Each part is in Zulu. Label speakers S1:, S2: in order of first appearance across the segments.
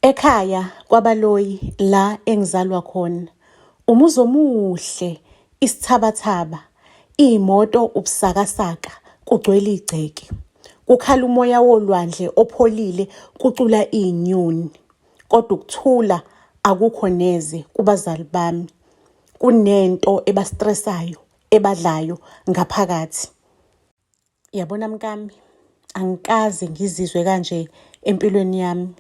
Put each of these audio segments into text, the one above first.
S1: Ekhaya kwaBaloyi la engizalwa khona, umuzi omuhle, isithabathaba, iy'moto ubusakasaka, kugcwele igceke. Kukhala umoya wolwandle opholile, kucula iy'nyoni. Kodwa ukuthula akukho neze kubazali bami. Kunento ebastressayo, ebadlayo ngaphakathi. Yabona mkami, angikaze ngizizwe kanje empilweni yami.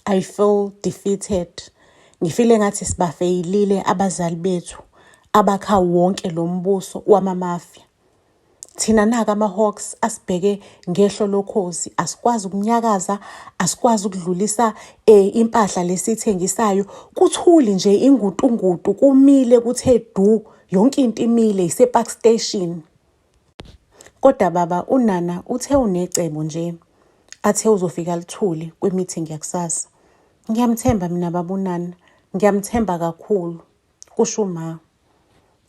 S1: I feel defeated. Ngifile ngathi sibafeyilile abazali bethu abakha wonke lo mbuso wamamafia. Thina naka ama-Hawks asibheke ngehlo lokhozi, asikwazi ukunyakaza, asikwazi ukudlulisa impahla lesiyithengisayo. Kuthuli nje ingutungutu, kumile kuthe du, yonke into imile ise-Park Station. Kodwa baba uNana uthe unecebo nje athe uzofika alithule kwi-meeting yakusasa. Ngiyamthemba mina baba uNana, ngiyamthemba kakhulu, kusho uma.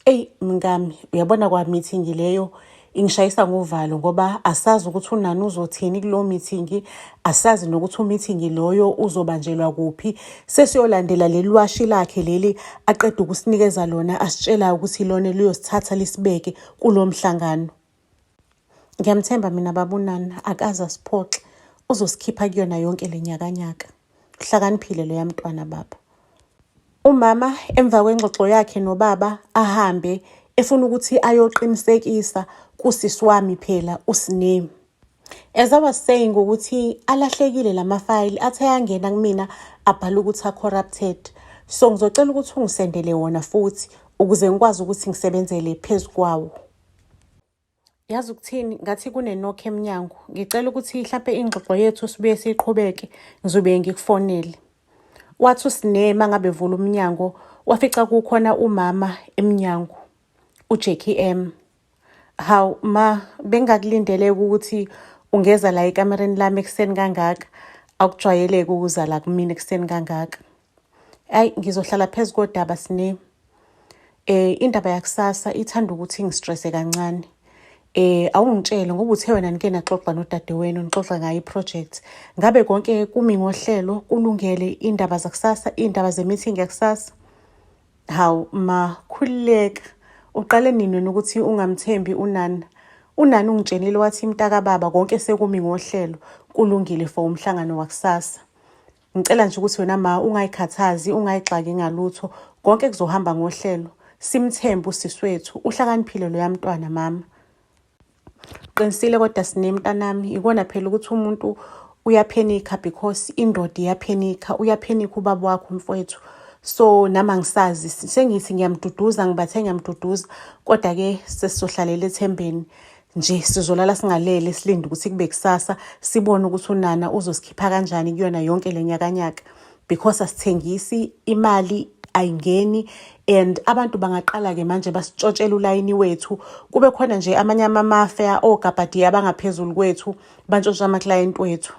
S1: Eyi mngami, uyabona kwa-meeting leyo ingishayisa ngovalo ngoba asazi ukuthi uNana uzothini kulowo meeting, asazi nokuthi u-meeting loyo uzobanjelwa kuphi. Sesiyolandela leli washi lakhe leli aqeda ukusinikeza lona asitshela ukuthi lona liyosithatha lisibeke kulo mhlangano. Ngiyamthemba mina baba uNana, akaze asiphoxe, uzosikhipha kuyona yonke le nyakanyaka. Uhlakaniphile loya mntwana baba. Umama emva kwengxoxo yakhe nobaba ahambe efuna ukuthi ayoqinisekisa kusisi wami phela uSine. As I was saying ukuthi alahlekile lamafayili athe ayangena kumina abhala ukuthi a-corrupted. So ngizocela ukuthi ungisendele wona futhi ukuze ngikwazi ukuthi ngisebenzele phezu kwawo. Yazi ukuthini, ngathi kune-knock emnyango. Ngicela ukuthi hlampe ingxoxo yethu sibuye siyiqhubeke, ngizobe ngikufonele. Wathi uSine mangabe evula umnyango, wafica kukhona umama emnyango, uJackie M. Hawu ma, bengingakulindele ukuthi ungeza la ekamereni lami ekuseni kangaka. Akujwayeleki ukuza la kumina ekuseni kangaka. Ayi ngizohlala phezu kodaba Sine. Indaba yakusasa ithanda ukuthi ingistresse kancane. Awungitshele ngoba uthe wena nike naxoxa nodadewenu nixoxa ngayo i-project. Ngabe konke kumi ngohlelo kulungele indaba zakusasa, iy'ndaba ze-meeting yakusasa? Hawu ma, khululeka. Uqale nini wena ukuthi ungamthembi uNana? UNana ungitshelile wathi mntakababa konke sekumi ngohlelo kulungile for umhlangano wakusasa. Ngicela nje ukuthi wena ma ungayikhathazi, ungayixaki ngalutho. Konke kuzohamba ngohlelo. Simthembe usisi wethu, uhlakaniphile loya mntwana mama. Qinisile kodwa Sine mntanami, ikona phela ukuthi umuntu uyaphenikha because indoda iyaphenikha, uyaphenikha ubaba wakho mfowethu. So nami angisazi, sengithi ngiyamduduza, ngibathe ngiyamduduza, kodwa-ke sesizohlalela ethembeni nje sizolala singalele silinde ukuthi kube kusasa sibone ukuthi uNana uzosikhipha kanjani kuyona yonke le nyakanyaka because asithengisi imali ayingeni and abantu bangaqala-ke manje basitshontshela ulayini wethu kube khona nje amanye amamafia ogabhadiya abangaphezulu kwethu bantshontsha amaklayenti wethu.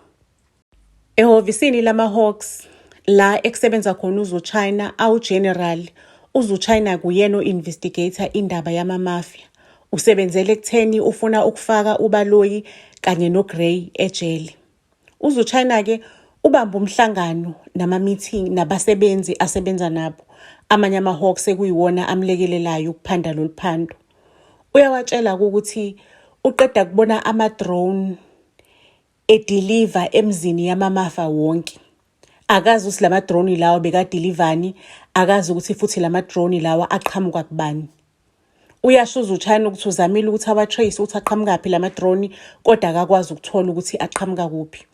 S1: Ehhovisini lama-Hawks la ekusebenza khona uZuchina awu-general, uZuchina kuyena o-investigator indaba yamamafia. Usebenzela ekutheni ufuna ukufaka uBaloyi kanye noGrey ejele. UZuchina-ke ubamba umhlangano nama-meeting nabasebenzi asebenza nabo, amanye ama-Hawks ekuyiwona amlekelelayo ukuphanda lolu phando. Uyawatshela-ke ukuthi uqeda kubona ama-drone ediliva emzini yamamafa wonke. Akazi ukuthi lama-drone lawa bekadilivani, akazi ukuthi futhi lama-drone lawa aqhamuka kubani. Uyasho uZuchina ukuthi uzamile ukuthi awa-trace ukuthi aqhamukaphi lama-drone kodwa akakwazi ukuthola ukuthi aqhamuka kuphi.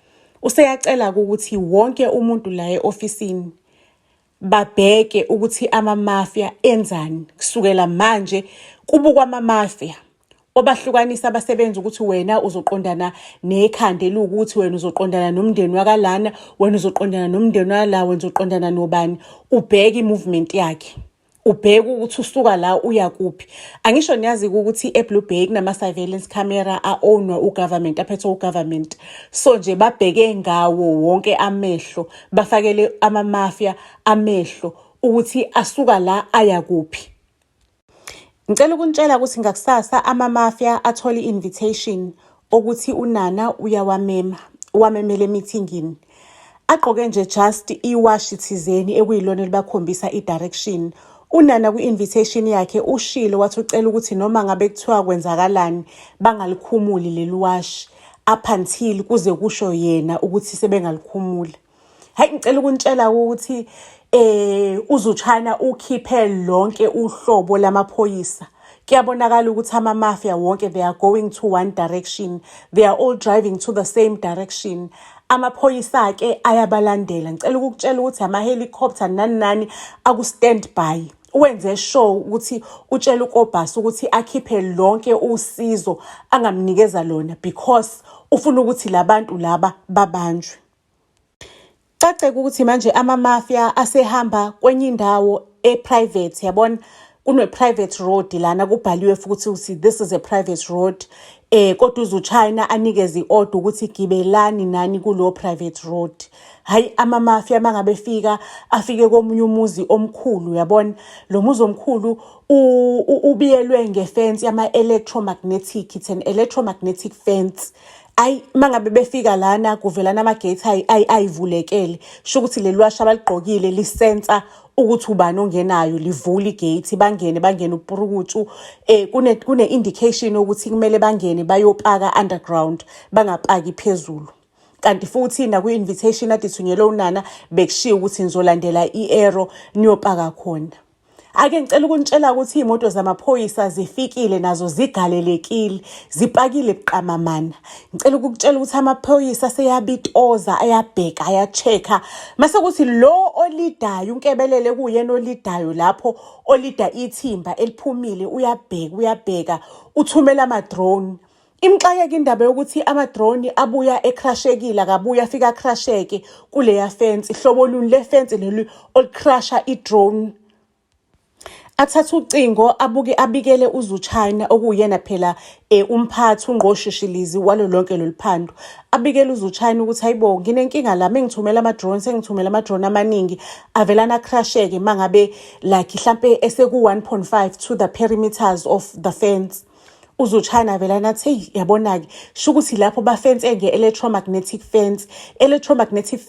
S1: Useyacela-ke ukuthi wonke umuntu la e-ofisini babheke ukuthi amamafia enzani kusukela manje kubukwa amamafia obahlukanisa abasebenzi ukuthi wena uzoqondana nekhanda eliwukuthi wena uzoqondana nomndeni wakalana wena uzoqondana nomndeni wala wena uzoqondana nobani ubheke i-movement yakhe ubheke ukuthi usuka la uya kuphi. Angisho niyazi ukuthi e-Blue Bay kunama-surveillance camera a-ownwa u-government, aphethwe u-government. So nje babheke ngawo wonke amehlo, bafakele ama-mafia amehlo ukuthi asuka la aya kuphi. Ngicela ukunitshela ukuthi ngakusasa ama-mafia athole i-invitation ukuthi uNana uyawamema, uwamemela emithingini. Agqoke nje just iwashi thizeni ekuyilona elibakhombisa i-direction. UNana kwi-invitation yakhe ushilo wathi ucela ukuthi noma ngabe kuthiwa kwenzakalani bangalikhumuli leli washi up until kuze kusho yena ukuthi sebengalikhumula. Hayi, ngicela ukunitshela ukuthi uZuchina ukhiphe lonke uhlobo lamaphoyisa. Kuyabonakala ukuthi ama-mafia wonke, they are going to one direction, they are all driving to the same direction. Amaphoyisa-ke ayabalandela. Ngicela ukukutshela ukuthi ama-helicopter nani nani aku-stand by. Wenze sure ukuthi utshela uKobus ukuthi akhiphe lonke usizo angamnikeza lona because ufuna ukuthi labantu laba babanjwe. Caceke ukuthi manje ama-mafia asehamba kwenye indawo e-private, yabona, kune-private road lana, kubhaliwe futhi ukuthi this is a private road. Kodwa uZuchina anikeze i-order ukuthi gibelani nani kulo private road. Hayi, ama-mafia mangabe fika, afike komunye umuzi omkhulu, yabona, lo muzi omkhulu ubiyelwe ngefence yama-electromagnetic, it's an electromagnetic fence. Ayi, mangabe befika lana kuvelana ama-gate ayivulekele, sho ukuthi leli washi abaligqokile lisensa ukuthi ubani ongenayo, livula igate, bangene, bangene upurukutshu. Kune indication ukuthi kumele bangene bayopaka underground, bangapaki phezulu. Kanti futhi nakwi-invitation ade ithunyelwe uNana bekushiwo ukuthi nizolandela i-arrow niyopaka khona. Ake ngicela ukunitshela ukuthi iy'moto zamaphoyisa zifikile nazo, zigalelekile, zipakile buqamamana. Ngicela ukukutshela ukuthi amaphoyisa seyabitoza, ayabheka, aya-check-a. Mase kuthi lo olidayo, unkebelele kuyena olidayo lapho, olida ithimba eliphumile, uyabheka, uyabheka, uthumela ama-drone. Imxakeka indaba yokuthi ama-drone abuya ecrashekile, akabuya afike acrasheke kuleya fence. Hlobo luni le fence leli olucrasha i-drone? Athathe ucingo, abuke, abikele uZuchina okuyena phela umphathi ungqoshishilizi walo lonke lolu phando. Abikele uZuchina ukuthi hayibo, nginenkinga la, mengithumela ama-drone, sengithumela ama-drone amaningi, avelana acrasheke mangabe like hlampe eseku-1.5 to the perimeters of the fence. UZuchina velana athi, hey, yabona-ke, sho ukuthi lapho bafense nge-electromagnetic fence. Electromagnetic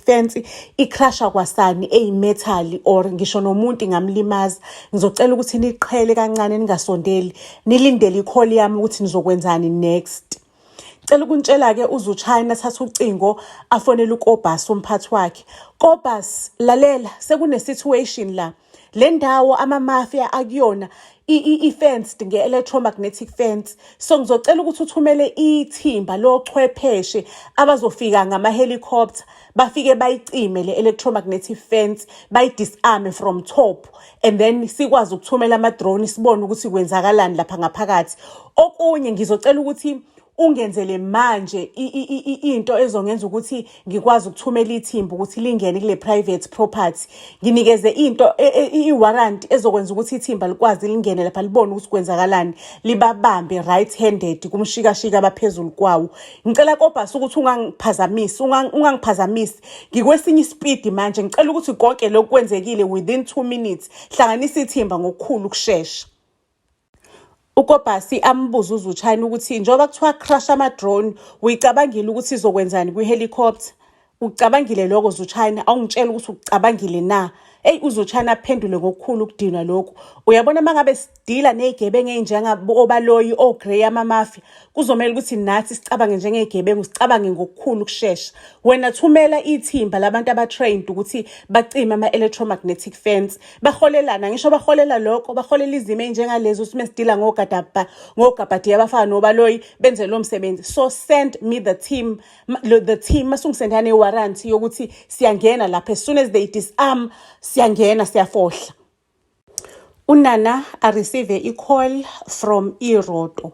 S1: fence icrasha kwasani eyi-metal or ngisho nomuntu ingamlimaza. Ngizocela ukuthi niqhele kancane, ningasondeli, nilindele i-call yami ukuthi nizokwenzani next. Cela ukuntshela-ke, uZuchina athathe ucingo, afonele uKobus, umphathi wakhe. "Kobus, lalela, sekune-situation la. Le ndawo ama-mafia akuyona i-fenced nge-electromagnetic fence, so ngizocela ukuthi uthumele ithimba lochwepheshe abazofika ngama-helicopter, bafike bayicime le electromagnetic fence, bayi-disarme from top, and then sikwazi ukuthumela ama-drone, sibone ukuthi kwenzakalani lapha ngaphakathi. Okunye, ngizocela ukuthi ungenzele manje into ezongenza ukuthi ngikwazi ukuthumela ithimba ukuthi lingene kule private property. Nginikeze into i-warrant ezokwenza ukuthi ithimba likwazi lingene lapha, libone ukuthi kwenzakalani, libabambe right handed kumshikashika abaphezulu kwawo. Ngicela Kobus ukuthi ungangiphazamisi, ungangiphazamisi, ngikwesinye ispeed manje. Ngicela ukuthi konke lokhu kwenzekile within 2 minutes. Hlanganisa ithimba ngokukhulu ukushesha." UKobus ambuze uZuchina ukuthi njengoba kuthiwa crash ama-drone, uyicabangile ukuthi izokwenzani kwi-helicopter? Ucabangile lokho, Zuchina? Awungitshela ukuthi ucabangile na? Eyi, uZuchina aphendule ngokukhulu ukudinwa lokhu: "Uyabona, uma ngabe sidila ney'gebengu ey'njengobaloyi, o-grey, ama-mafia, kuzomele ukuthi nathi sicabange njengey'gebengu, sicabange ngokukhulu ukushesha. Wena thumela ithimba labantu aba-trained ukuthi bacime ama-electromagnetic fence. Baholelana, ngisho baholela lokho, baholela izimo ey'njengalezo ukuthi mesidila ngogadabha, ngogabhadiya abafana nobaloyi, benze lo msebenzi. So send me the team, the team masungisendela ne-warrant yokuthi siyangena lapha as soon as they disarm, siyangena, siyafohla." UNana a-receive i-call from iroto.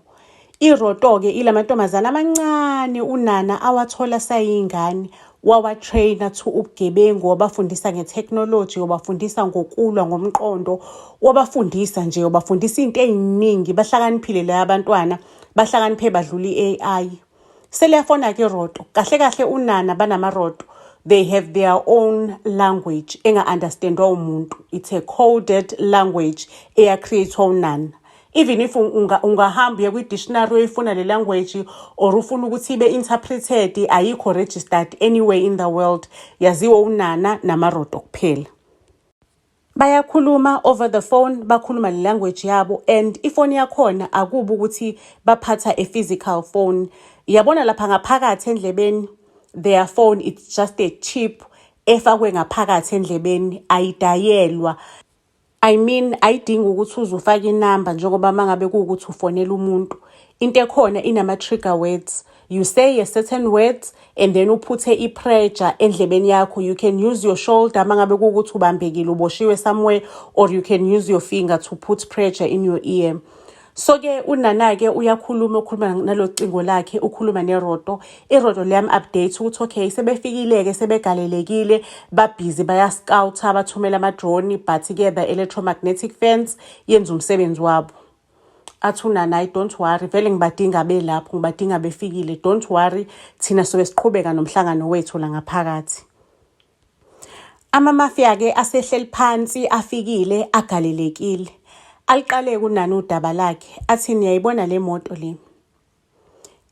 S1: Iroto-ke ilamantombazane amancane uNana awathola sayingane, wawa-traina to ubugebengu, wabafundisa nge-technology, wabafundisa ngokulwa ngomqondo, wabafundisa nje, wabafundisa into ey'ningi. Bahlakaniphile la abantwana, bahlakaniphe badlula i-AI. Seliyafona-ke iroto. Kahle kahle uNana banamaroto, they have their own language enga-understandwa umuntu. It's a coded language eya-create-wa uNana. Even if ungahamba uye kwi-dictionary uyifuna le language or ufuna ukuthi ibe interpreted, ayikho registered anywhere in the world. Yaziwa uNana namaroto kuphela. Bayakhuluma over the phone, bakhuluma le language yabo, and ifoni yakhona akubi ukuthi baphatha a physical phone. Yabona lapha ngaphakathi endlebeni, their phone, it's just a chip efakwe ngaphakathi endlebeni, ayidayelwa. I mean, ayidingi ukuthi uze ufake inamba njengoba uma ngabe kuwukuthi ufonela umuntu. Into ekhona inama-trigger words. You say a certain words and then uphuthe i-pressure endlebeni yakho. You can use your shoulder uma ngabe kuwukuthi ubambekile, uboshiwe somewhere, or you can use your finger to put pressure in your ear. So-ke uNana-ke uyakhuluma, ukhuluma nalo cingo lakhe, ukhuluma neroto. Iroto liyam-update ukuthi okay, sebefikile-ke, sebegalelekile, babhizi baya-scout-a, bathumela ama-drone, but-ke the electromagnetic fence yenza umsebenzi wabo. Athi uNana, "Hayi, don't worry, vele ngibadinga belapho, ngibadinga befikile. Don't worry, thina sobe siqhubeka nomhlangano wethu la ngaphakathi." Ama-mafia-ke asehleli phansi, afikile, agalelekile. Aliqale kunani udaba lakhe, athi, "Niyayibona le moto le?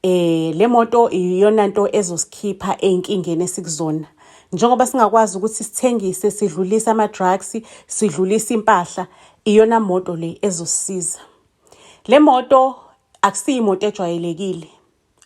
S1: Le moto iyona nto ezosikhipha ey'nkingeni esikuzona. Njengoba singakwazi ukuthi sithengise, sidlulise ama-drugs, sidlulise impahla, iyona moto le ezosisiza. Le moto akusiyo imoto ejwayelekile.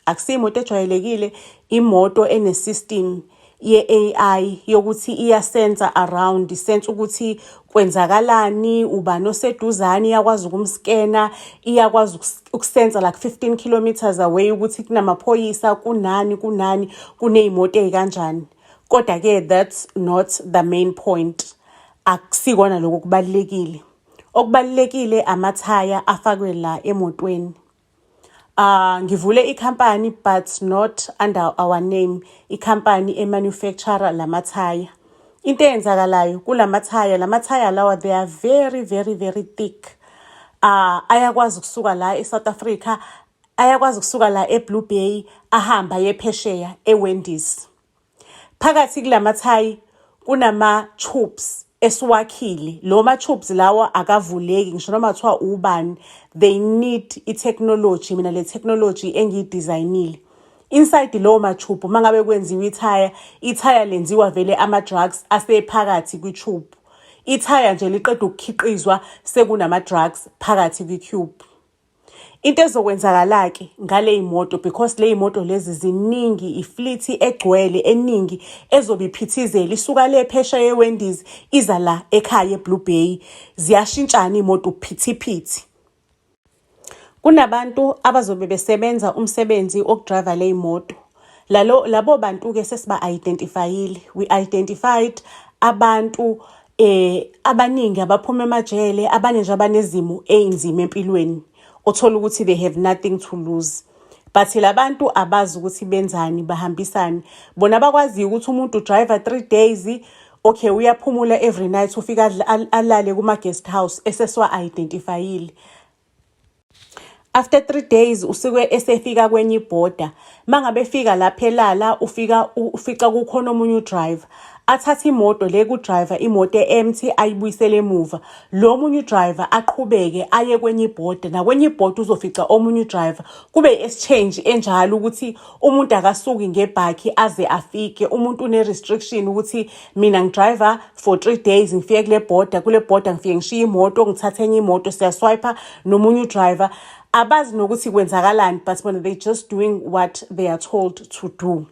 S1: Akusiyo imoto ejwayelekile, imoto ene-system ye-AI yokuthi iyasensa around, isense ukuthi kwenzakalani, ubani oseduzane, iyakwazi ukumskena, iyakwazi ukusensa like 15 kilometers away ukuthi kunamaphoyisa, kunani, kunani, kuney'moto ey'kanjani. Kodwa-ke that's not the main point. Akusikona lokho okubalulekile. Okubalulekile amathaya afakwe la emotweni. Ngivule ikhampani but not under our name, ikhampani e-manufacture lamathaya. Into eyenzakalayo kulamathaya, lamathaya lawa, they are very, very, very thick. Ayakwazi ukusuka la e-South Africa, ayakwazi ukusuka la e-Blue Bay ahamba aye phesheya e-Wendy's. Phakathi kulamathayi kunama-tubes esiwakhile. Lo ma-tubes lawa akavuleki ngisho noma kuthiwa ubani. They need i-technology, mina le technology engiyidizayinile. Inside lowo ma-tube, uma ngabe kwenziwa ithaya, ithaya lenziwa vele ama-drugs asephakathi kwi-tube. Ithaya nje liqeda ukukhiqizwa sekunama-drugs phakathi kwi-tube. Into ezokwenzakala-ke ngale moto, because le moto lezi ziningi, i-fleet egcwele eningi ezobe iphithizela isuka le phesheya e-Wendy's iza la ekhaya e-Blue Bay, ziyashintshana iy'moto phithiphithi. Kunabantu abazobe besebenza umsebenzi wokudrayiva le moto. Lalo labo bantu-ke sesiba-identify-ile. We identified abantu abaningi abaphuma emajele, abanye nje abanezimo ey'nzima empilweni. Othola ukuthi they have nothing to lose. But labantu abazi ukuthi benzani, bahambisani. Bona bakwaziyo ukuthi umuntu driver 3 days, okay, uyaphumula every night, ufika alale kuma-guest house esesiwa-identify-ile. After 3 days usuke esefika kwenye ibhoda. Mangabe efika lapha elala, ufika ufica kukhona omunye udriver. Athathe imoto le ku-driver, imoto e-empty, ayibuyisele emuva. Lo munye udriver aqhubeke aye kwenye ibhoda, nakwenye ibhoda uzofica omunye udriver. Kube i-exchange enjalo ukuthi umuntu akasuki ngebhakhi aze afike. Umuntu une-restriction ukuthi mina ngidrayiva for 3 days, ngifike kule bhoda, kule bhoda ngifike ngishiye imoto, ngithathe enye imoto, siyaswayipha nomunye udriver. Abazi nokuthi kwenzakalani, but bona they just doing what they are told to do.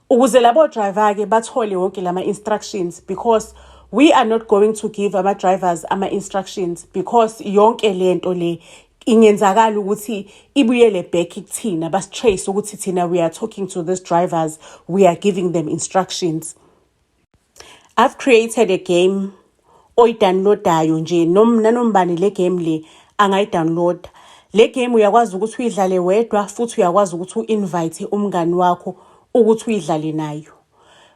S1: Ukuze labo driver-ke bathole wonke lama-instructions, because we are not going to give ama-drivers ama-instructions, because yonke lento le ingenzakala ukuthi ibuyele back kuthina, basi-trace ukuthi thina we are talking to these drivers, we are giving them instructions. I've created a game oyidownloadayo nje, nanombani le game le angayidownloada. Le game uyakwazi ukuthi uyidlale wedwa, futhi uyakwazi ukuthi u-invite umngani wakho ukuthi uyidlale nayo.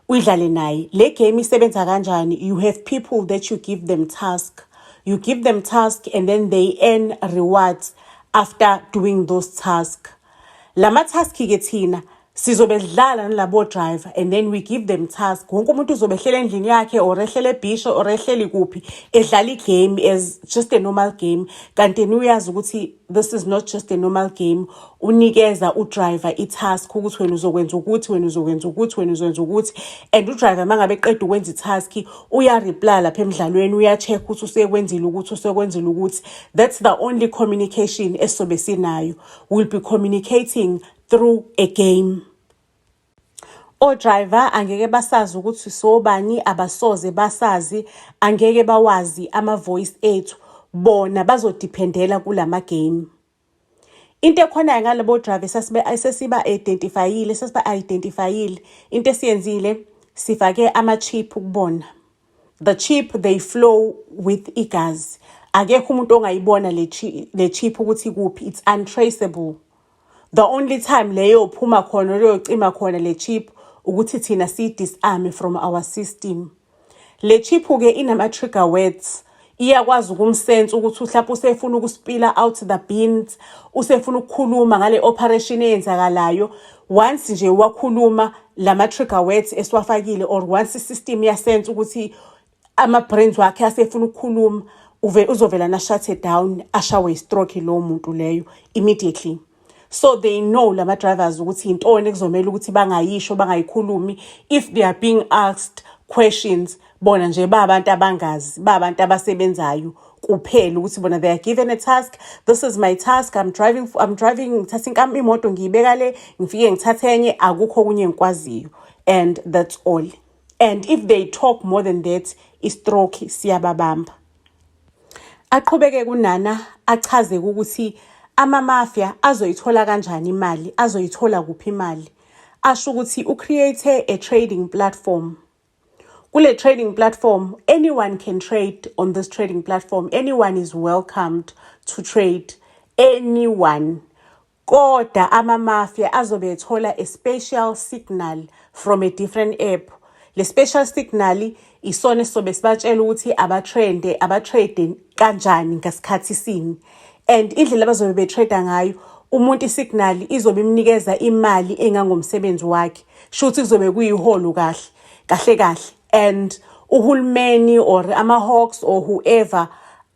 S1: Uyidlale naye. Le game isebenza kanjani? You have people that you give them task. You give them task and then they earn rewards after doing those tasks. Lama task ke thina Sizobe sidlala nalabo driver and then we give them task. Wonke umuntu uzobe ehlele endlini yakhe or ehlele ebhishi or ehleli kuphi, edlala igame as just a normal game, kanti yena uyazi ukuthi this is not just a normal game. Unikeza udriver i-task ukuthi wena uzokwenza ukuthi, wena uzokwenza ukuthi, wena uzokwenza ukuthi, and udriver uma ngabe eqeda ukwenza i-task uya-reply lapha emdlalweni, uya-check ukuthi usekwenzile ukuthi, usekwenzile ukuthi. That's the only communication esizobe sinayo. We'll be communicating through a game. O-driver angeke basazi ukuthi sobani, abasoze basazi, angeke bawazi ama-voice ethu. Bona bazodependela kulama game. Into ekhonayo ngalabo driver esesiba-identifyile, sesiba-identifyile, into esiyenzile, sifake ama-chip kubona. The chip, they flow with igazi. Akekho umuntu ongayibona le chip ukuthi kuphi. It's untraceable. The only time leyo phuma khona, leyo cima khona le chip, ukuthi thina siyi-disarm from our system. Le chip-ke inama-trigger words. Iyakwazi ukumsensa ukuthi mhlawumbe usefuna ukuspilla out the beans, usefuna ukukhuluma ngale operation eyenzakalayo. Once nje wakhuluma lama-trigger words esiwafakile, or once i-system yasensa ukuthi ama-brains wakhe asefuna ukukhuluma, uzovela na-shut down, ashawe i-stroke lowo muntu leyo immediately. So they know lama drivers ukuthi intoni ekuzomela ukuthi bangayisho, bangayikhulumi if they are being asked questions. Bona nje ba abantu abangazi, ba abantu abasebenzayo kuphela, ukuthi bona they are given a task. This is my task, I'm driving, I'm driving, ngithatha inkam imoto, ngiyibeka le, ngifike ngithathe enye, akukho okunye engikwaziyo, and that's all. And if they talk more than that, i-stroke siyababamba. Aqhubeke kunana achaze ukuthi ama-mafia azoyithola kanjani imali, azoyithola kuphi imali. Asho ukuthi ucreate a trading platform. Kule trading platform, anyone can trade on this trading platform. Anyone is welcomed to trade, anyone, kodwa ama-mafia azobe ethola a special signal from a different app. Le special signal isona esizobe sibatshela ukuthi abatrende, abatrade kanjani, ngasikhathi sini, and indlela abazobe betrade ngayo. Umuntu isignal izobe imnikeza imali engangomsebenzi wakhe, shuthi kuzobe kuyiholo kahle kahle kahle, and uhulumeni or ama-hawks or whoever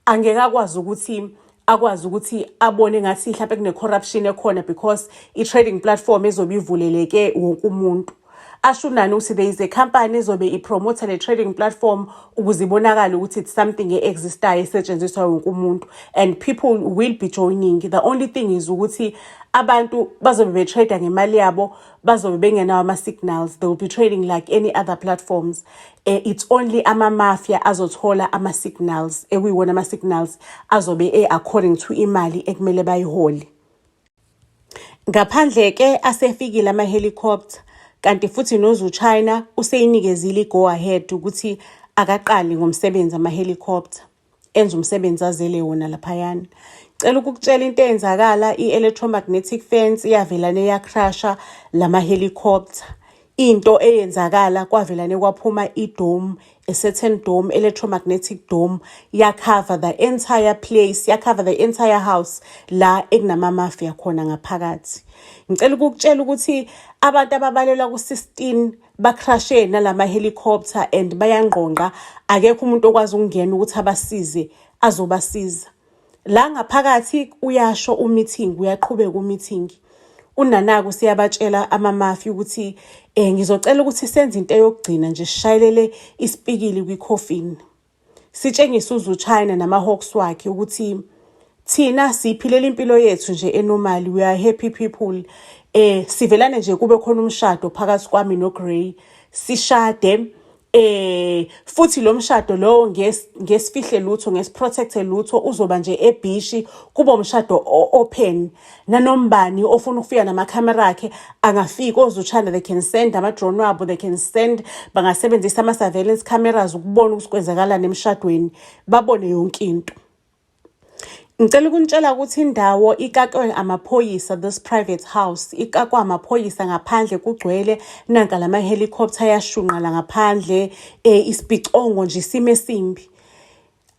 S1: angeke akwazi ukuthi akwazi ukuthi abone ngathi mhlawumbe kune-corruption ekhona, because i-trading platform ezobe ivuleleke wonke umuntu. Asho unani ukuthi there is a company ezobe ipromotha le trading platform ukuze ibonakale ukuthi it's something e-existayo, esetshenziswa wonke umuntu, and people will be joining. The only thing is ukuthi abantu bazobe betrade ngemali yabo, bazobe bengenawo ama-signals. They will be trading like any other platforms. It's only ama-mafia azothola ama-signals, ekuyiwona ama-signals azobe e-according to imali ekumele bayihole. Ngaphandle-ke asefikile ama-helicopter, kanti futhi noZu-China useyinikezile i-go ahead ukuthi akaqali ngomsebenzi ama-helicopter, enze umsebenzi azele wona laphayana. Cela ukukutshela into eyenzakala, i-electromagnetic fence iyavelane yacrasha lama-helicopter. Into eyenzakala, kwavelane kwaphuma i-dome, a certain dome, electromagnetic dome, yacover the entire place, yacover the entire house la ekunama-mafia khona ngaphakathi. Ngicela ukukutshela ukuthi abantu ababalelwa ku-16 bacrashe nalama helicopter and bayangqongqa. Akekho umuntu okwazi ukungena ukuthi abasize, azobasiza. La ngaphakathi uyasho umeeting, uyaqhubeka umeeting. Unanako siyabatshela ama-mafia ukuthi ngizocela ukuthi senze into yokugcina nje, sishayelele isipikili kwi-coffin. Sitshengise uZu-China nama-hawks wakhe ukuthi thina siyiphilela impilo yethu nje enormal, we are happy people. Sivelane nje kube khona umshado phakathi kwami noGrey, sishade, futhi lo mshado lo ngesifihle lutho, ngesiprotecte lutho, uzoba nje ebhishi, kube umshado open, nanombani ofuna ukufika namakhamera akhe angafika. OZu-China, they can send ama-drone wabo, they can send, bangasebenzisa ama-surveillance cameras ukubona ukuthi kwenzakalani emshadweni, babone yonke into. Ngicela ukunitshela ukuthi indawo ikakwe amaphoyisa, this private house ikakwe amaphoyisa, ngaphandle kugcwele nanka lama-helicopter ayashunqa la ngaphandle, isibhicongo nje, isimo esimbi.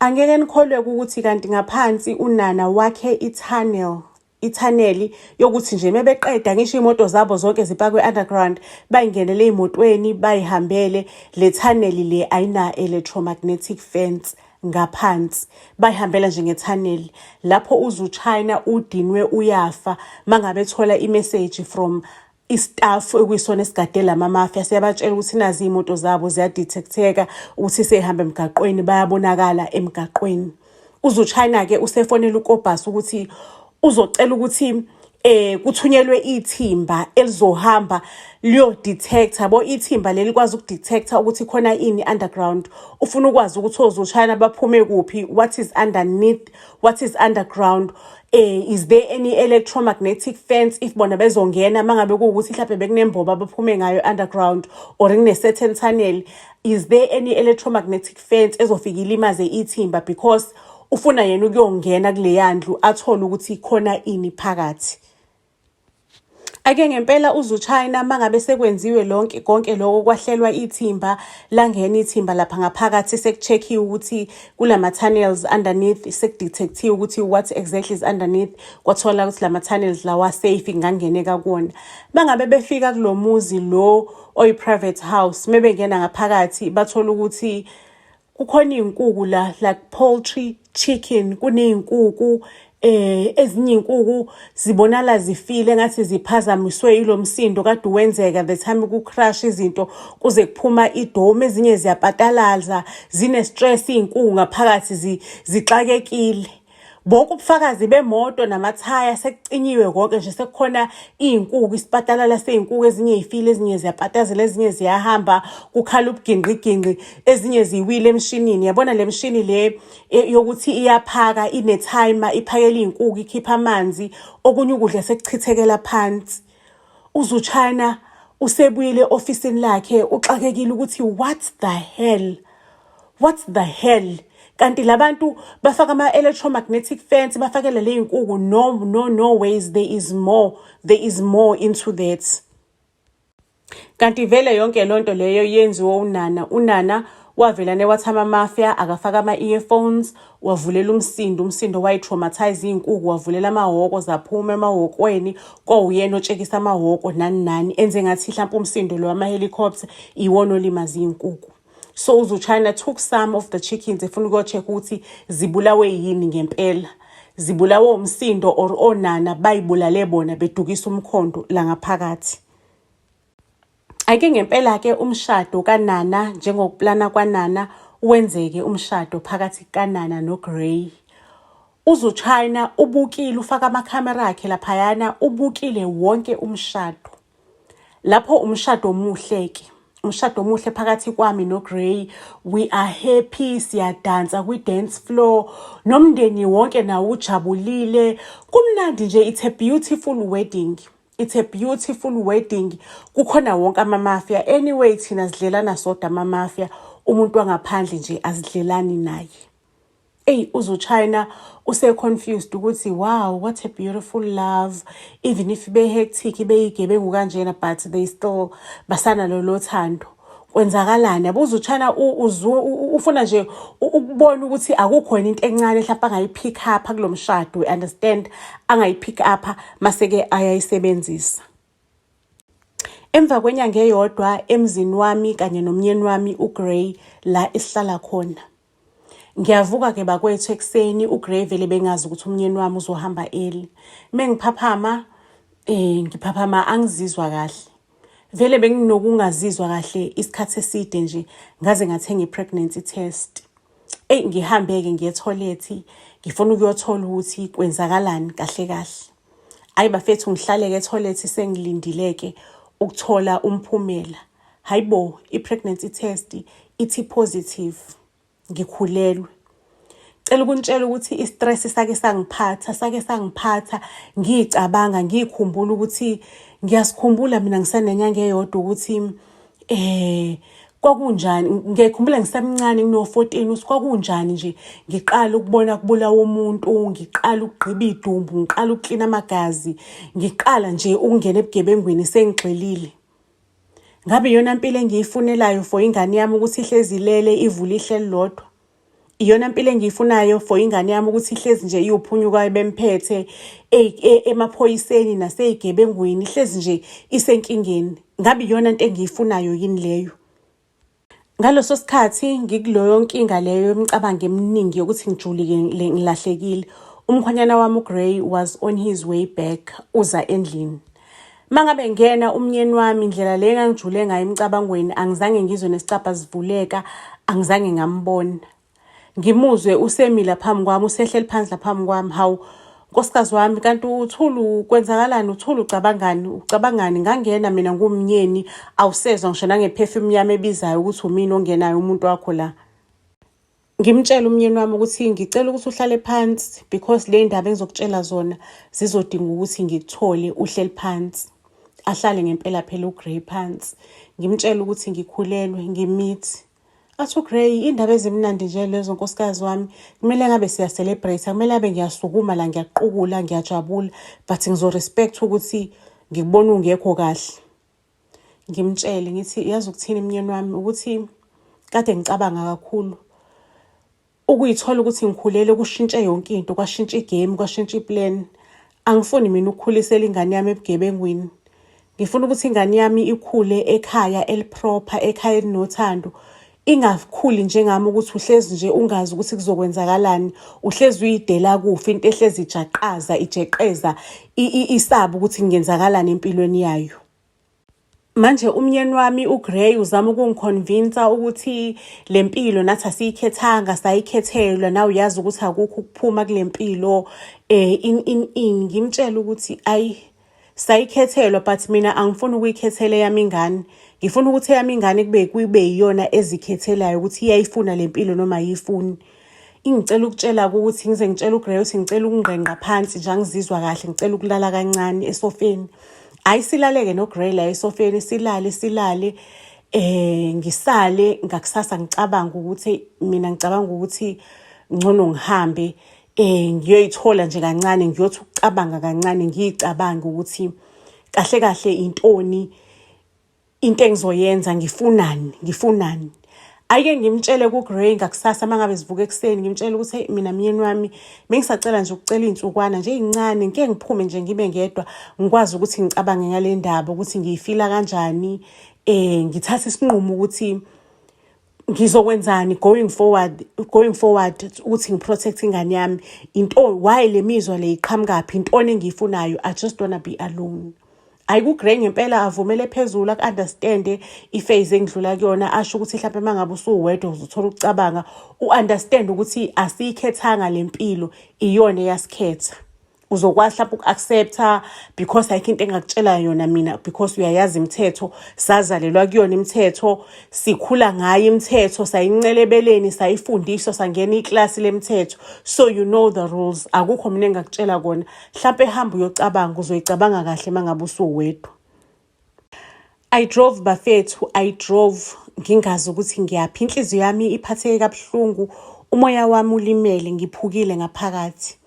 S1: Angeke nikholwe ukuthi kanti ngaphansi unana wakhe i-tunnel. Ithaneli yokuthi nje mebeqeda ngisho iy'moto zabo zonke zipakwe underground, bayingenele ey'motweni bayihambele. Le thaneli le ayina-electromagnetic fence ngaphansi, bayihambela nje ngethaneli. Lapho uze uChina udinwe uyafa mangabe ethola i-message from i-staff ekuyisona esigade lama-mafia, siyabatshela ukuthi nazi iy'moto zabo ziya-detect-eka ukuthi sey'hamba emgaqweni, bayabonakala emgaqweni. Uze uChina-ke usefonela uKobus ukuthi uzocela ukuthi kuthunyelwe ithimba elizohamba liyo-detect-a yabo. Ithimba leli likwazi uku-detect-a ukuthi khona ini underground. Ufuna ukwazi ukuthi oZuchina baphume kuphi, what is underneath, what is underground, is there any electromagnetic fence if bona bezongena, mangabe kuwukuthi mhlawumbe bekunembobo abaphume ngayo underground or kune-certain tunnel, is there any electromagnetic fence ezofika ilimaze ithimba, because ufuna yena ukuyongena kuleya ndlu athole ukuthi khona ini phakathi. Ake ngempela uZuchina mangabe sekwenziwe lonke konke lokho, kwahlelwa ithimba, langena ithimba lapha ngaphakathi, seku-check-iwe ukuthi kulama tunnels underneath, seku-detect-iwe ukuthi what exactly is underneath, kwathola ukuthi lama tunnels lawa safe, kungangeneka kuwona. Mangabe befika kulo muzi lo oyi-private house, mebengena ngaphakathi bathola ukuthi kukhona iy'nkukhu la, like poultry, chicken, kuney'nkukhu, ezinye iy'nkukhu zibonala zifile ngathi ziphazamiswe ilo msindo kade wenzeka the time ku-crash izinto kuze kuphuma idome, ezinye ziyapatalaza, zine-stress iy'nkukhu ngaphakathi, zixakekile. Bonke ubufakazi bemoto namathaya sekucinyiwe konke nje, sekukhona iy'nkukhu, isipatalala sey'nkukhu, ezinye y'file, ezinye ziyapatazela, ezinye ziyahamba, kukhala ubugingqigingqi, ezinye ziwile emshinini. Yabona le mshini le yokuthi iyaphaka, ine-timer, iphakela iy'nkukhu, ikhipha amanzi, okunye ukudla sekuchithekela phansi. UZuchina usebuyile e-ofisini lakhe uxakekile ukuthi what the hell, what the hell, kanti labantu bafaka ama-electromagnetic fence, bafakele le y'nkukhu? No, no, no ways, there is more, there is more into that. Kanti vele yonke lonto leyo yenziwe uNana. UNana wavelane wathi ama-mafia akafaka ama-earphones, wavulela umsindo, umsindo wayi-traumatize iy'nkukhu, wavulela amahhoko, zaphuma emahhokweni, kwawuyena otshekisa amahhoko nani nani, enze ngathi hlampe umsindo lo wama-helicopter iwona olimaza iy'nkukhu. So uZuchina took some of the chickens efuna ukuyo-check ukuthi zibulawe yini ngempela, zibulawe umsindo or onana bayibulale bona bedukisa umkhondo la ngaphakathi. Ake ngempela-ke umshado kaNana, njengokuplana kwaNana, wenzeke umshado phakathi kaNana noGrey. UZuchina ubukile, ufaka amakhamera akhe laphayana, ubukile wonke umshado. Lapho umshado omuhle-ke, umshado omuhle phakathi kwami noGrey, we are happy, siyadansa kwi-dance floor, nomndeni wonke nawo ujabulile, kumnandi nje, it's a beautiful wedding. It's a beautiful wedding. Kukhona wonke ama-mafia. Anyway, thina sidlelana sodwa ama-mafia, umuntu wangaphandle nje azidlelani naye. Eyi, uZuchina use-confused ukuthi wow, what a beautiful love. Even if be-hectic, beyigebengu kanjena, but they still basana lolo thando. Kwenzakalani? Yabo, uZuchina ufuna nje ukubona ukuthi akukhona into encane mhlawumbe angayi-pick up kulo mshado, we understand, angayi-pick up mase-ke ayayisebenzisa. Emva kwenyanga eyodwa emzini wami kanye nomyeni wami uGrey la esihlala khona. Ngiyavuka-ke bakwethu ekuseni, uGrey vele bengazi ukuthi umyeni wami uzohamba early. Mengiphaphama, ngiphaphama angizizwa kahle. Vele benginokungazizwa kahle isikhathi eside nje, ngaze ngathenga i-pregnancy test. Eyi, ngihambe-ke ngiye ethoyilethi, ngifuna ukuyothola ukuthi kwenzakalani kahle kahle. Hhayi bafethu, ngihlale-ke ethoyilethi sengilindile-ke ukuthola umphumela. Hhayi bo, i-pregnancy test ithi positive, ngikhulelwe. Cela ukunitshela ukuthi i-stress sake sangiphatha, sake sangiphatha, ngiy'cabanga, ngiy'khumbula ukuthi ngiyasikhumbula mina ngisanenyanga eyodwa ukuthi kwakunjani, ngiyayikhumbula ngisemncane ngino-14 ukuthi kwakunjani nje ngiqala ukubona kubulawa umuntu, ngiqala ukugqiba idumbu, ngiqala ukuklina amagazi, ngiqala nje ukungena ebugebengwini sengigxilile. Ngabe iyona mpilo engiyifunelayo for ingane yami ukuthi ihlezi ilele ivule ihlo elilodwa? Iyona mpilo engiyifunayo for ingane yami ukuthi ihlezi nje iwuphunyuka bemphethe emaphoyiseni nasey'gebengwini, ihlezi nje isenkingeni. Ngabe iyona nto engiyifunayo yini leyo? Ngaleso sikhathi ngikuleyo nkinga leyo yemicabango eminingi yokuthi ngijulile ngilahlekile. Umkhwenyana wami uGrey was on his way back, uza endlini. Mangabe ngena umnyeni wami, indlela le engangijule ngayo emicabangweni, angizange ngizwe nesicabha sivuleka, angizange ngambona. Ngimuzwe usemila phambi kwami, usehleli phansi la phambi kwami. Hawu, nkosikazi wami, kanti uthulu kwenzakalani? Uthulu ucabangani? Ucabangani? Ngangena mina ngumnyeni, awusezwa ngisho nange-perfume yami ebizayo ukuthi umina ongenayo umuntu wakho la. Ngimtshele umnyeni wami ukuthi ngicela ukuthi uhlale phansi because le ndaba engizokutshela zona zizodinga ukuthi ngikuthole uhleli phansi. Ahlale ngempela phela uGrey phansi. Ngimtshele ukuthi ngikhulelwe, ngimithi. Athi uGrey, indaba ezimnandi nje lezo nkosikazi wami, kumele ngabe siya-celebrate, kumele ngabe ngiyasukuma la ngiyaqukula, ngiyajabula, but ngizo-respect ukuthi ngikubona ungekho kahle. Ngimtshele ngithi yazi ukuthini mnyeni wami ukuthi kade ngicabanga kakhulu. Ukuyithola ukuthi ngikhulelwe kushintshe yonke into, kwashintsha i-game, kwashintsha i-plan. Angifuni mina ukukhulisela ingane yami ebugebengwini. Ngifuna ukuthi ingane yami ikhule ekhaya eli-proper, ekhaya elinothando. Ingakhuli njengami ukuthi uhlezi nje ungazi ukuthi kuzokwenzakalani, uhlezi uyidela kufa, into ehlezi ijaqaza, ijeqeza, isaba ukuthi kungenzakalani empilweni yayo. Manje umnyeni wami uGrey uzama ukungi-convince ukuthi le mpilo nathi asiyikhethanga, sayikhethelwa, nawe uyazi ukuthi akukho ukuphuma kule mpilo in in in. Ngimtshele ukuthi ayi, sayikhethelwa, but mina angifuni ukuyikhethela eyami ingane. Ngifuna ukuthi eyami ingane kube yiyona ezikhethelayo ukuthi iyayifuna le mpilo noma ayiyifuni. Ingicela ukutshela-ke ukuthi ngize ngitshele uGrey ukuthi ngicela ukungqengqa phansi nje, angizizwa kahle, ngicela ukulala kancane esofeni. Hhayi, silaleke noGrey la esofeni, silale silale, ngisale ngakusasa ngicabanga ukuthi mina ngicabanga ukuthi ngcono ngihambe ngiyoyithola nje kancane, ngiyothi ukucabanga kancane, ngiyicabange ukuthi kahle kahle intoni into engizoyenza, ngifunani, ngifunani. Ake ngimtshele kuGrey ngakusasa uma ngabe sivuka ekuseni, ngimtshele ukuthi hey, mina myeni wami bengisacela nje ukucela iy'nsukwana nje ey'ncane, ngike ngiphume nje ngibe ngedwa, ngikwazi ukuthi ngicabange ngale ndaba ukuthi ngiyifila kanjani, ngithathe isinqumo ukuthi ngizokwenzani going forward ukuthi ngi-protect ingane yami. Into why le mizwa le iqhamukaphi, intoni engiyifunayo? I just wanna be alone. Ayi, kuGrey ngempela avumele phezulu, aku-understande i-phase engidlula kuyona, asho ukuthi mhlawumbe uma ngabe usuwedwa uzothola ukucabanga, u-understand ukuthi asiyikhethanga le mpilo, iyona eyasikhetha. Uzokwazi mhlawumbe uku-accept-a because ayikho into engakutshela yona mina because uyayazi imithetho, sazalelwa kuyona imithetho, sikhula ngayo imithetho, sayincela ebeleni, sayifundiswa, sangena iklasi lemithetho, so you know the rules. Akukho mina engakutshela kona, mhlampe hamba uyocabanga, uzoyicabanga kahle uma ngabe usuwedwa. I drove bafethu, I drove ngingazi ukuthi ngiyaphi. Inhliziyo yami iphatheke kabuhlungu, umoya wami ulimele, ngiphukile ngaphakathi.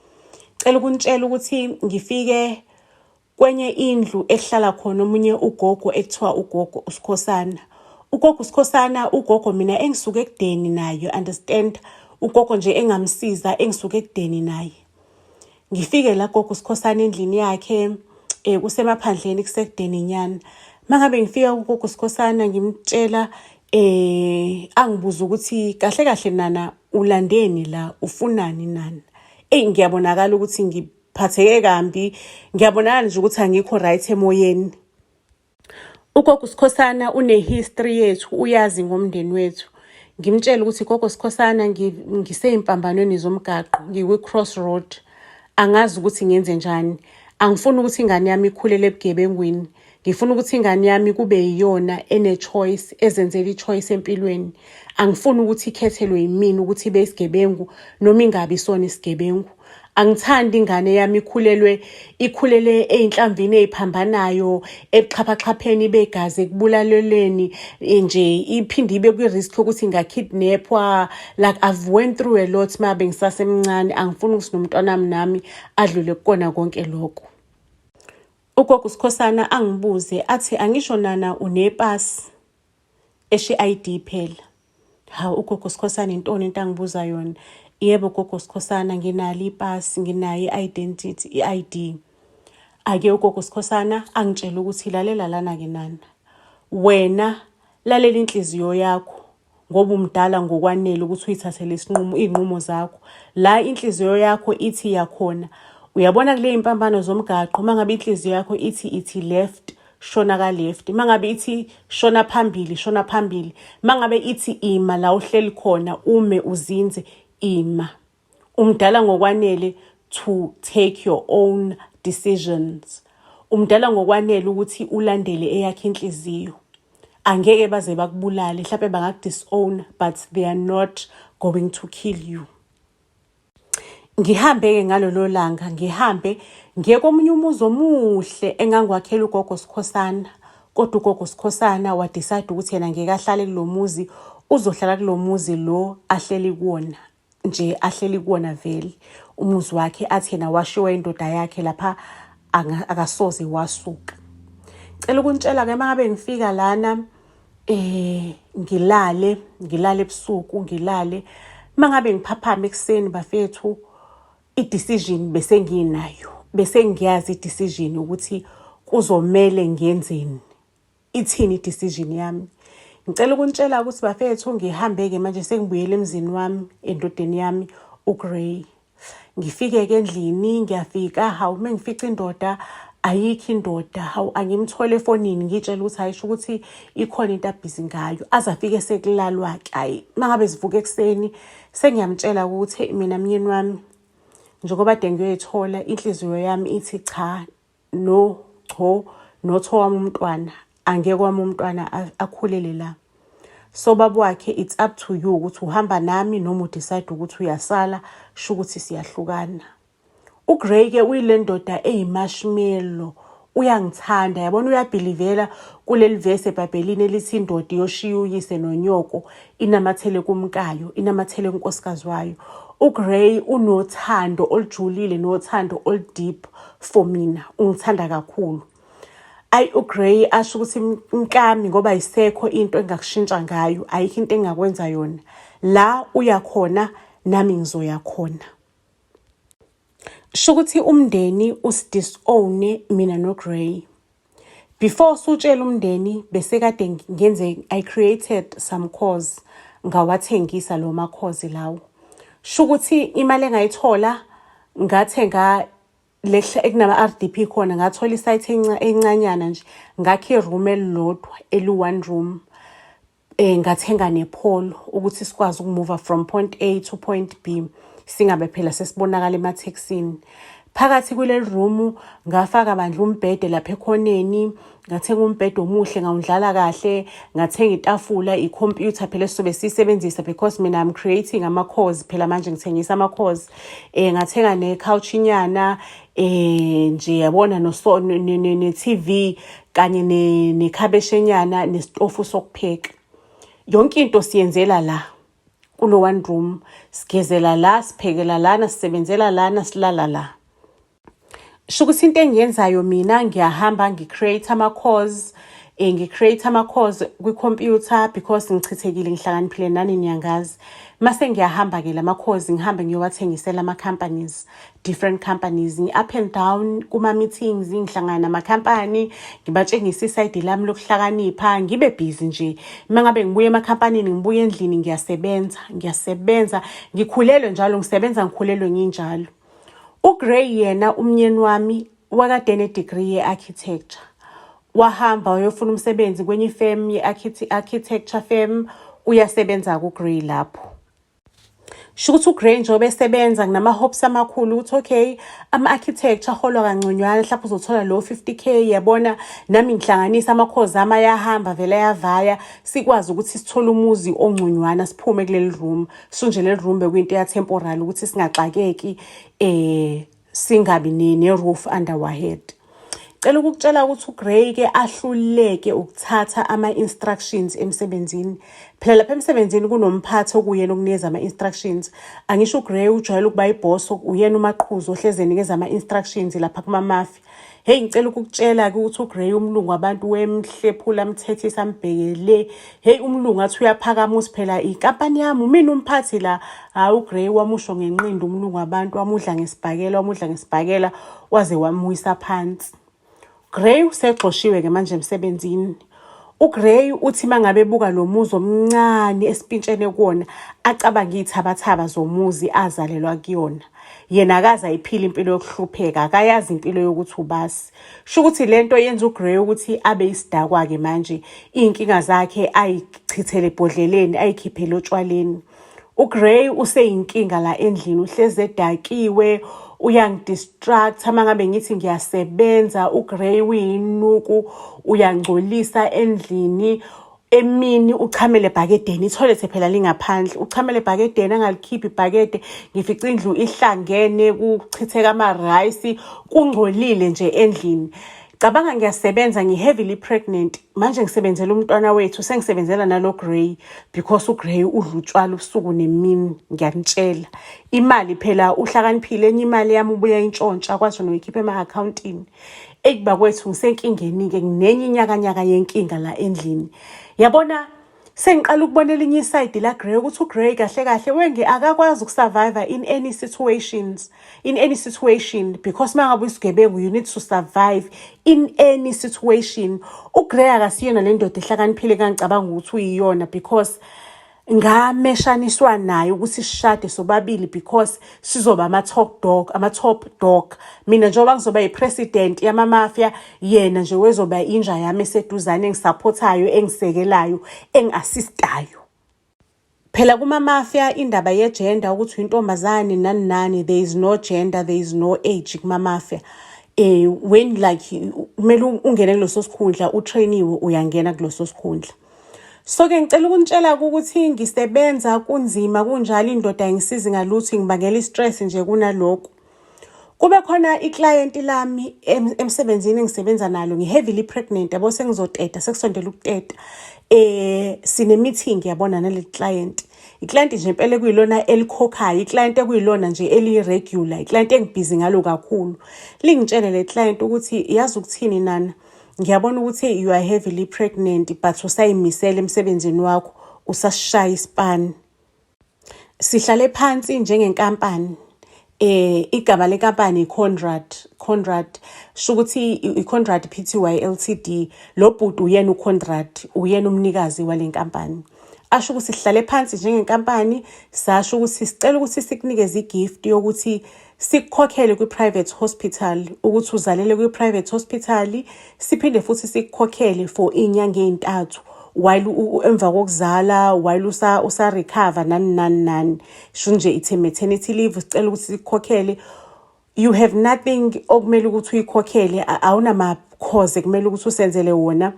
S1: Cela ukunitshela ukuthi ngifike kwenye indlu ekuhlala khona omunye ugogo ekuthiwa ugogo uSikhosana. Ugogo uSikhosana, ugogo mina engisuke ekudeni naye, understand? Ugogo nje engamsiza, engisuke ekudeni naye. Ngifike la gogo uSikhosana endlini yakhe, kusemaphandleni, kusekudeni nyana. Mangabe ngifika kugogo uSikhosana ngimtshela, angibuza ukuthi kahle kahle nana ulandeni la, ufunani nana? Eyi, ngiyabonakala ukuthi ngiphatheke kambi, ngiyabonakala nje ukuthi angikho right emoyeni. Ugogo uSikhosana une-history yethu, uyazi ngomndeni wethu. Ngimtshele ukuthi gogo Sikhosana, ngisey'mpambanweni zomgaqo, ngikwi-cross road, angazi ukuthi ngenze njani. Angifuni ukuthi ingane yami ikhulele ebugebengwini. Ngifuna ukuthi ingane yami kube yiyona ene-choice, ezenzela i-choice empilweni. Angifuni ukuthi ikhethelwe yimina ukuthi ibe isigebengu noma ingabi sona isigebengu. Angithandi ingane yami ikhulelwe, ikhulele ey'nhlamvini ey'phambanayo, ebuxhaphaxhapheni begazi, ekubulaleleni nje, iphinde ibe kwi-risk yokuthi inga-kidnap-wa. Like, I've went through a lot uma bengisasemncane, angifuni ukuthi nomntwanami nami adlule kukona konke lokho. Ugogo uSikhosana angibuze athi angisho nana unepasi, esho i-ID phela. Hawu, ugogo Sikhosana, intoni into angibuza yona? Yebo gogo Sikhosana, nginalo ipasi, nginayo i-identity, i-ID. Ake ugogo Sikhosana angitshele ukuthi lalela lana-ke nana, wena lalela inhliziyo yakho ngoba umdala ngokwanele ukuthi uyithathele isinqumo, iy'nqumo zakho. La inhliziyo yakho ithi yakhona, uyabona kule mpambano zomgaqo, uma ngabe inhliziyo yakho ithi left, shona ka-left. Uma ngabe ithi shona phambili, shona phambili. Uma ngabe ithi ima la uhleli khona, ume uzinze, ima. Umdala ngokwanele to take your own decisions. Umdala ngokwanele ukuthi ulandele eyakhe inhliziyo. Angeke baze bakubulale, mhlawumbe bangaku-disown, but they are not going to kill you. Ngihambe-ke ngalolo langa, ngihambe ngiye komunye umuzi omuhle engangiwakhela ugogo Sikhosana. Kodwa ugogo Sikhosana wa-decide ukuthi yena ngeke ahlale kulo muzi, uzohlala kulo muzi lo ahleli kuwona nje, ahleli kuwona vele umuzi wakhe, athi yena washiwa indoda yakhe lapha, akasoze wasuka. Cela ukunitshela-ke, uma ngabe ngifika lana, ngilale ebusuku, ngilale. Uma ngabe ngiphaphama ekuseni bafethu, i-decision bese nginayo, bese ngiyazi i-decision ukuthi kuzomele ngiyenzeni, ithini i-decision yami. Ngicela ukunitshela ukuthi bafethu, ngihambe-ke manje, sengibuyele emzini wami, endodeni yami uGrey. Ngifike-ke endlini, ngiyafika, hawu, uma ngifica indoda, ayikho indoda. Hawu, angimthole efonini, ngiyitshela ukuthi ayisho ukuthi ikhona into abhizi ngayo, aze afike sekulalwa-ke. Hhayi, uma ngabe sivuka ekuseni, sengiyamtshela ukuthi mina myeni wami, njengoba kade ngiyoyithola, inhliziyo yami ithi cha, no cho, notho wami umntwana, angeke wami umntwana akhulele la. So baba wakhe, it's up to you ukuthi uhamba nami noma u-decide ukuthi uyasala, sho ukuthi siyahlukana. UGrey-ke uyile ndoda eyi-marshmallow, uyangithanda, yabona, uya-believe-a kuleli vesi eBhayibhelini elithi indoda iyoshiya uyise nonyoko inamathele kumkayo, inamathele kunkosikazi wayo. UGrey unothando olujulile nothando olu-deep for mina, ungithanda kakhulu. Ayi, uGrey asho ukuthi mkami, ngoba ayisekho into engakushintsha ngayo, ayikho into engakwenza yona, la uya khona nami ngizoya khona. Sho ukuthi umndeni usi-disown mina noGrey. Before sutshela umndeni, bese kade ngenze, I created some course, ngawathengisa lo ma-course lawo. Sho ukuthi imali engayithola, ngathenga lehle ekunama-RDP khona, ngathola isaythi encanyana nje, ngakha i-room elilodwa eli-one room, ngathenga nePolo ukuthi sikwazi uku-move from point A to point B, singabe phela sesibonakala emathekisini. Phakathi kuleli room ngafaka bandla umbhede lapha ekhoneni, ngathenga umbhede omuhle, ngawundlala kahle, ngathenga itafula, ikhompyutha phela esizobe siyisebenzisa because mina I'm creating ama-course phela manje, ngithengisa ama-course. Ngathenga ne-couch inyana nje, yabona, no ne-TV kanye nekhabeshenyana nesitofu sokupheka. Yonke into siyenzela la kulo one room, sigezela la, siphekela lana, sisebenzela lana, silala la. Sho ukuthi into engiyenzayo mina, ngiyahamba ngi-create ama-course, ngi-create ama-course kwi-computer because ngichithekile, ngihlakaniphile, nani niyangazi. Mase ngiyahamba-ke lama-course, ngihambe ngiyowathengisela ama-companies, different companies, ngi-up and down kuma-meetings, ngihlangana namakhampani, ngibatshengisa isayidi lami lokuhlakanipha, ngibe busy nje. Uma ngabe ngibuya emakhampanini, ngibuya endlini, ngiyasebenza, ngiyasebenza, ngikhulelwe njalo, ngisebenza ngikhulelwe nginjalo. UGrey yena, umnyeni wami, wakade ene-degree ye-architecture, wahamba wayofuna umsebenzi kwenye ifem ye-architecture firm, uyasebenza kuGrey lapho. Sho ukuthi uGrey njengoba esebenza, nginama-hopes amakhulu ukuthi okay, ama-architecture aholwa kangconywana, mhlawumbe uzothola lo 50K, yabona, nami ngihlanganisa amakhozi ami, ayahamba vele, ayavaya, sikwazi ukuthi sithole umuzi ongconywana, siphume kuleli room. So nje leli room bekuyinto ya-temporal ukuthi singaxakeki, singabi ne-roof under our head. Cela ukukutshela ukuthi uGrey-ke ahluleke ukuthatha ama-instructions emsebenzini. Phela lapha emsebenzini kunomphathi okuyena okunikeza ama-instructions. Angisho uGrey ujwayele ukuba ibhoso, uyena umaqhuzu ohlezi enikeza ama-instructions lapha kuma-mafia. Hey, ngicela ukukutshela-ke ukuthi uGrey umlungu wabantu wemhlephula amthethisa ambhekele. Hey, umlungu athi uyaphakama uthi phela inkampani yami umina umphathi la. Hhayi, uGrey wamusho ngenqindi umlungu wabantu, wamudla ngesibhakela, wamudla ngesibhakela waze wamwisa phansi. Grey usexoshiwe-ke manje emsebenzini. UGrey uthi mangabe ebuka lo muzi omncane esipintshene kuwona acabange iy'thabathaba zomuzi azalelwa kuyona. Yena akaze ayiphile impilo yokuhlupheka, akayazi impilo yokuthi ubasi. Sho ukuthi le nto yenza uGrey ukuthi abe isidakwa-ke manje, iy'nkinga zakhe ayichithele ebhodleleni, ayikhiphele otshwaleni. UGrey useyinkinga la endlini, uhlezi edakiwe, uyangidistracta uma ngabe ngithi ngiyasebenza. UGrey uyinuku, uyangcolisa endlini. Emini uchamele ebhakedeni, ithoyilethe phela lingaphandle, uchamele ebhakedeni angalikhiphi ibhakede. Ngifica indlu ihlangene, kuchitheka ama-rice, kungcolile nje endlini. Cabanga ngiyasebenza, ngi-heavily pregnant manje, ngisebenzela umntwana wethu, sengisebenzela nalo Grey because uGrey udla utshwala ubusuku nemini. Ngiyanitshela, imali phela uhlakaniphile, enye imali yami ubuya intshontsha akwazi noyikhipha ema-akhawuntini. Eyi bakwethu, ngisenkingeni-ke, nginenye inyakanyaka yenkinga la endlini. Yabona, sengiqala ukubona elinye isayidi la Grey ukuthi uGrey kahle kahle wenge akakwazi ukusurvive in any situations, in any situation, because uma ngabe uyisigebengu you need to survive in any situation. UGrey akasiyona le ndoda ehlakaniphile kangicabanga ukuthi uyiyona because ngameshaniswa naye ukuthi sishade sobabili because sizoba ama-top dog, ama-top dog. Mina njengoba ngizoba yi-president yama-mafia, yena nje wezoba inja yami eseduzane, engisaphothayo, engisekelayo, engi-assistayo. Phela kuma-mafia indaba ye-gender ukuthi uyintombazane nani nani, there is no gender, there is no age kuma-mafia. When like kumele ungene kuleso sikhundla, utrainiwe, uyangena kuleso sikhundla. So-ke ngicela ukunitshela ukuthi ngisebenza kunzima kunjalo, indoda ayingisizi ngalutho, ingibangela i-stress nje kunalokhu. Kube khona iklayenti lami emsebenzini engisebenza nalo, ngi-heavily pregnant yabo, sengizoteta, sekusondela ukuteta. Sine-meeting yabona nale client. Iklayenti nje impela ekuyilona elikhokhayo, iklayenti ekuyilona nje eliyi-regular, iklayenti engibhizi ngalo kakhulu. Lingitshele le client ukuthi yazi ukuthini nana, ngiyabona ukuthi you are heavily pregnant but usayimisela emsebenzini wakho, usasishaya isipani. Sihlale phansi njengenkampani. Igama lenkampani iConrad, Conrad sho ukuthi iConrad Pty Ltd. Lo bhuti uyena uConrad, uyena umnikazi wale nkampani. Asho ukuthi sihlale phansi njengenkampani, sasho ukuthi sicela ukuthi sikunikeze igift yokuthi sikukhokhele kwi-private hospital, ukuthi uzalele kwi-private hospital, siphinde futhi sikukhokhele for iy'nyanga ey'ntathu while emva kokuzala, while usa-recover nani nani nani. Sho nje it's a maternity leave, sicela ukuthi sikukhokhele. You have nothing okumele ukuthi uyikhokhele, awunama-course kumele ukuthi usenzele wona.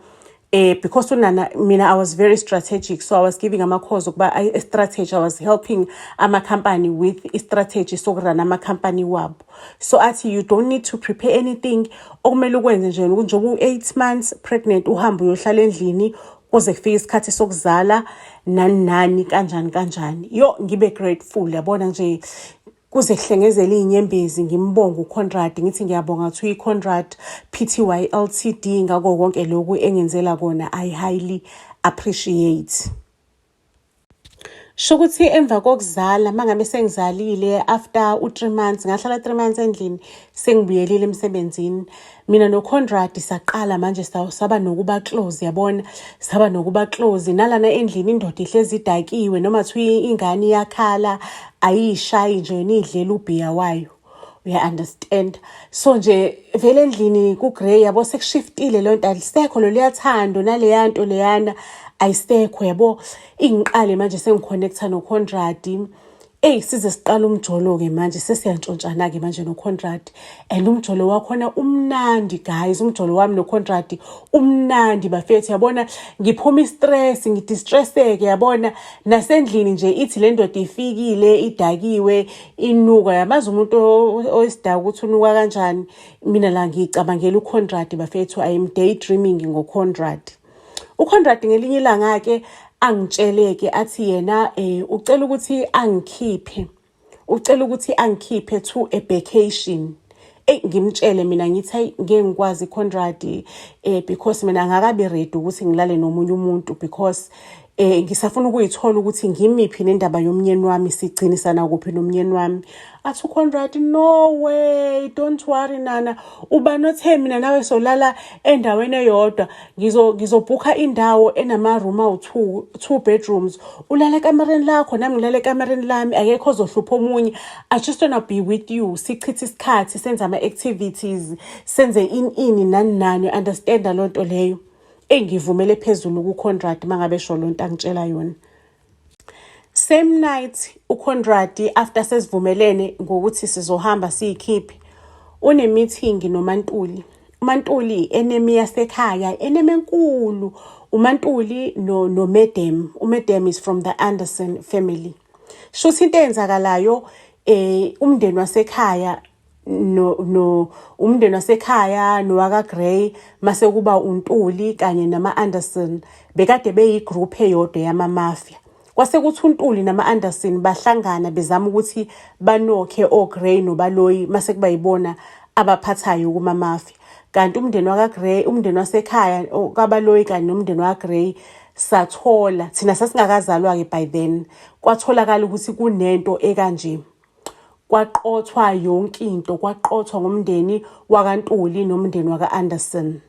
S1: Because unana mina I was very strategic, so I was giving ama-course ukuba a strategy, I was helping ama-company with i-strategy sokurana ama-company wabo. So athi you don't need to prepare anything, okumele ukwenze nje njengoba u-8 months pregnant uhambe uyohlala endlini kuze kufike isikhathi sokuzala nani nani kanjani kanjani. Yo, ngibe grateful yabona nje, kuze kuhlengezele iy'nyembezi, ngimbonge uConrad, ngithi ngiyabonga to i-Conrad Pty Ltd ngako konke lokhu engenzela kona, I highly appreciate. Sho ukuthi emva kokuzala, mangabe sengizalile after u-3 months, ngahlala 3 months endlini, sengibuyelile emsebenzini. Mina noConrad saqala manje saba nokuba close yabona, saba nokuba close. Nalana endlini indoda ihlezi idakiwe, noma kuthiwa ingane iyakhala ayishayi nje, yona idlela ubhiya wayo. Uya-understand? So nje vele endlini ku-grey yabo, sekushiftile leyo nto, alisekho loluya thando naleya nto leyana ayisekho yabo. Ingiqale manje sengiconnecta noConrad. Eyi, size siqala umjolo-ke manje, sesiyantshontshana-ke manje noConrad, and umjolo wakhona umnandi guys. Umjolo wami noConrad umnandi bafethu, yabona ngiphuma i-stress, ngidistresseke, yabona nasendlini nje ithi le ndoda ifikile idakiwe inuka, yamazi umuntu oyisidaka ukuthi unuka kanjani. Mina la ngicabangela uConrad bafethu, I am daydreaming ngoConrad. UConrad ngelinye ilanga-ke angitsheleke athi yena ucela ukuthi angikhiphe, ucela ukuthi angikhiphe to a vacation. Eyi, ngimtshele mina ngithi hayi, ngeke ngikwazi Conrad, because mina angakabi ready ukuthi ngilale nomunye umuntu, because ngisafuna ukuyithola ukuthi ngimiphi nendaba yomnyeni wami, sigcinisana kuphi nomnyeni wami. Athi uConrad, "No way, don't worry nana, uba nothe mina nawe solala endaweni eyodwa. Ngizobhukha indawo enama-room awu-two, two bedrooms. Ulala ekamereni lakho, nami ngilala ekamereni lami, akekho ozohlupha omunye. I just wanna be with you, sichithe isikhathi, senze ama-activities, senze ini ini nani nani, understand loo nto leyo." Engivumele phezulu kuConrad mangabe esho lonto angitshela yona. Same night uConrad, after sesivumelene ngokuthi sizohamba siyikhiphe, une-meeting noMantuli. UMantuli enemy yasekhaya, enemy enkulu. UMantuli no noMadam. UMadam is from the Anderson family. Shuthi into eyenzakalayo, umndeni wasekhaya no umndeni wasekhaya nowaka Grey, mase kuba uNtuli kanye nama Anderson, bekade beyi-group eyodwa yama-mafia. Kwase kuthi uNtuli nama-Anderson bahlangana bezama ukuthi banokhe oGrey noBaloyi, mase kuba yibona abaphathayo kuma-mafia. Kanti umndeni wakaGrey, umndeni wasekhaya kaBaloyi kanye nomndeni wakaGrey, sathola thina sasingakazalwa-ke by then, kwatholakala ukuthi kunento ekanje. Kwaqothwa yonke into, kwaqothwa ngomndeni wakaNtuli nomndeni waka-Anderson.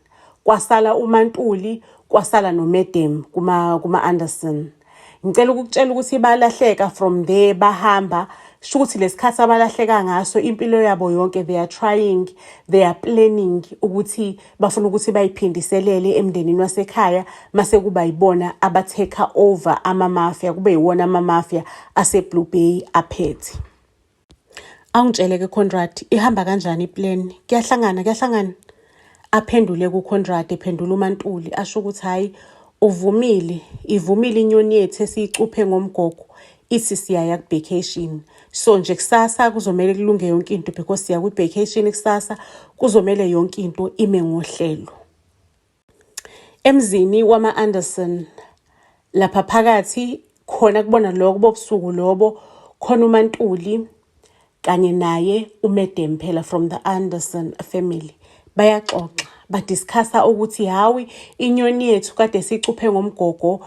S1: Kwasala uMantuli, kwasala noMadam kuma-Anderson. Ngicela ukukutshela ukuthi balahleka from there, bahamba. Sho ukuthi lesikhathi abalahleka ngaso, impilo yabo yonke they are trying, they are planning ukuthi bafuna ukuthi bayiphindiselele emndenini wasekhaya, mase kuba yibona aba-take over ama-mafia, kube yiwona ama-mafia ase-Blue Bay aphethe. Awungitshele-ke Conrad, ihamba kanjani i-plan? Kuyahlangana, kuyahlangana? Aphendule kuConrad, ephendula uMantuli, asho ukuthi hhayi, uvumile, ivumile inyoni yethu esiyicuphe ngomgogo, ithi siyaya ku-vacation. So nje kusasa kuzomele kulunge yonke into because siya kwi-vacation kusasa, kuzomele yonke into ime ngohlelo. Emzini wama-Anderson lapha phakathi khona kubona lokho bobusuku lobo, khona uMantuli kanye naye uMadam phela from the Anderson family, bayaxoxa, badiscussa ukuthi hawi, inyoni yethu kade sicuphe ngomgogo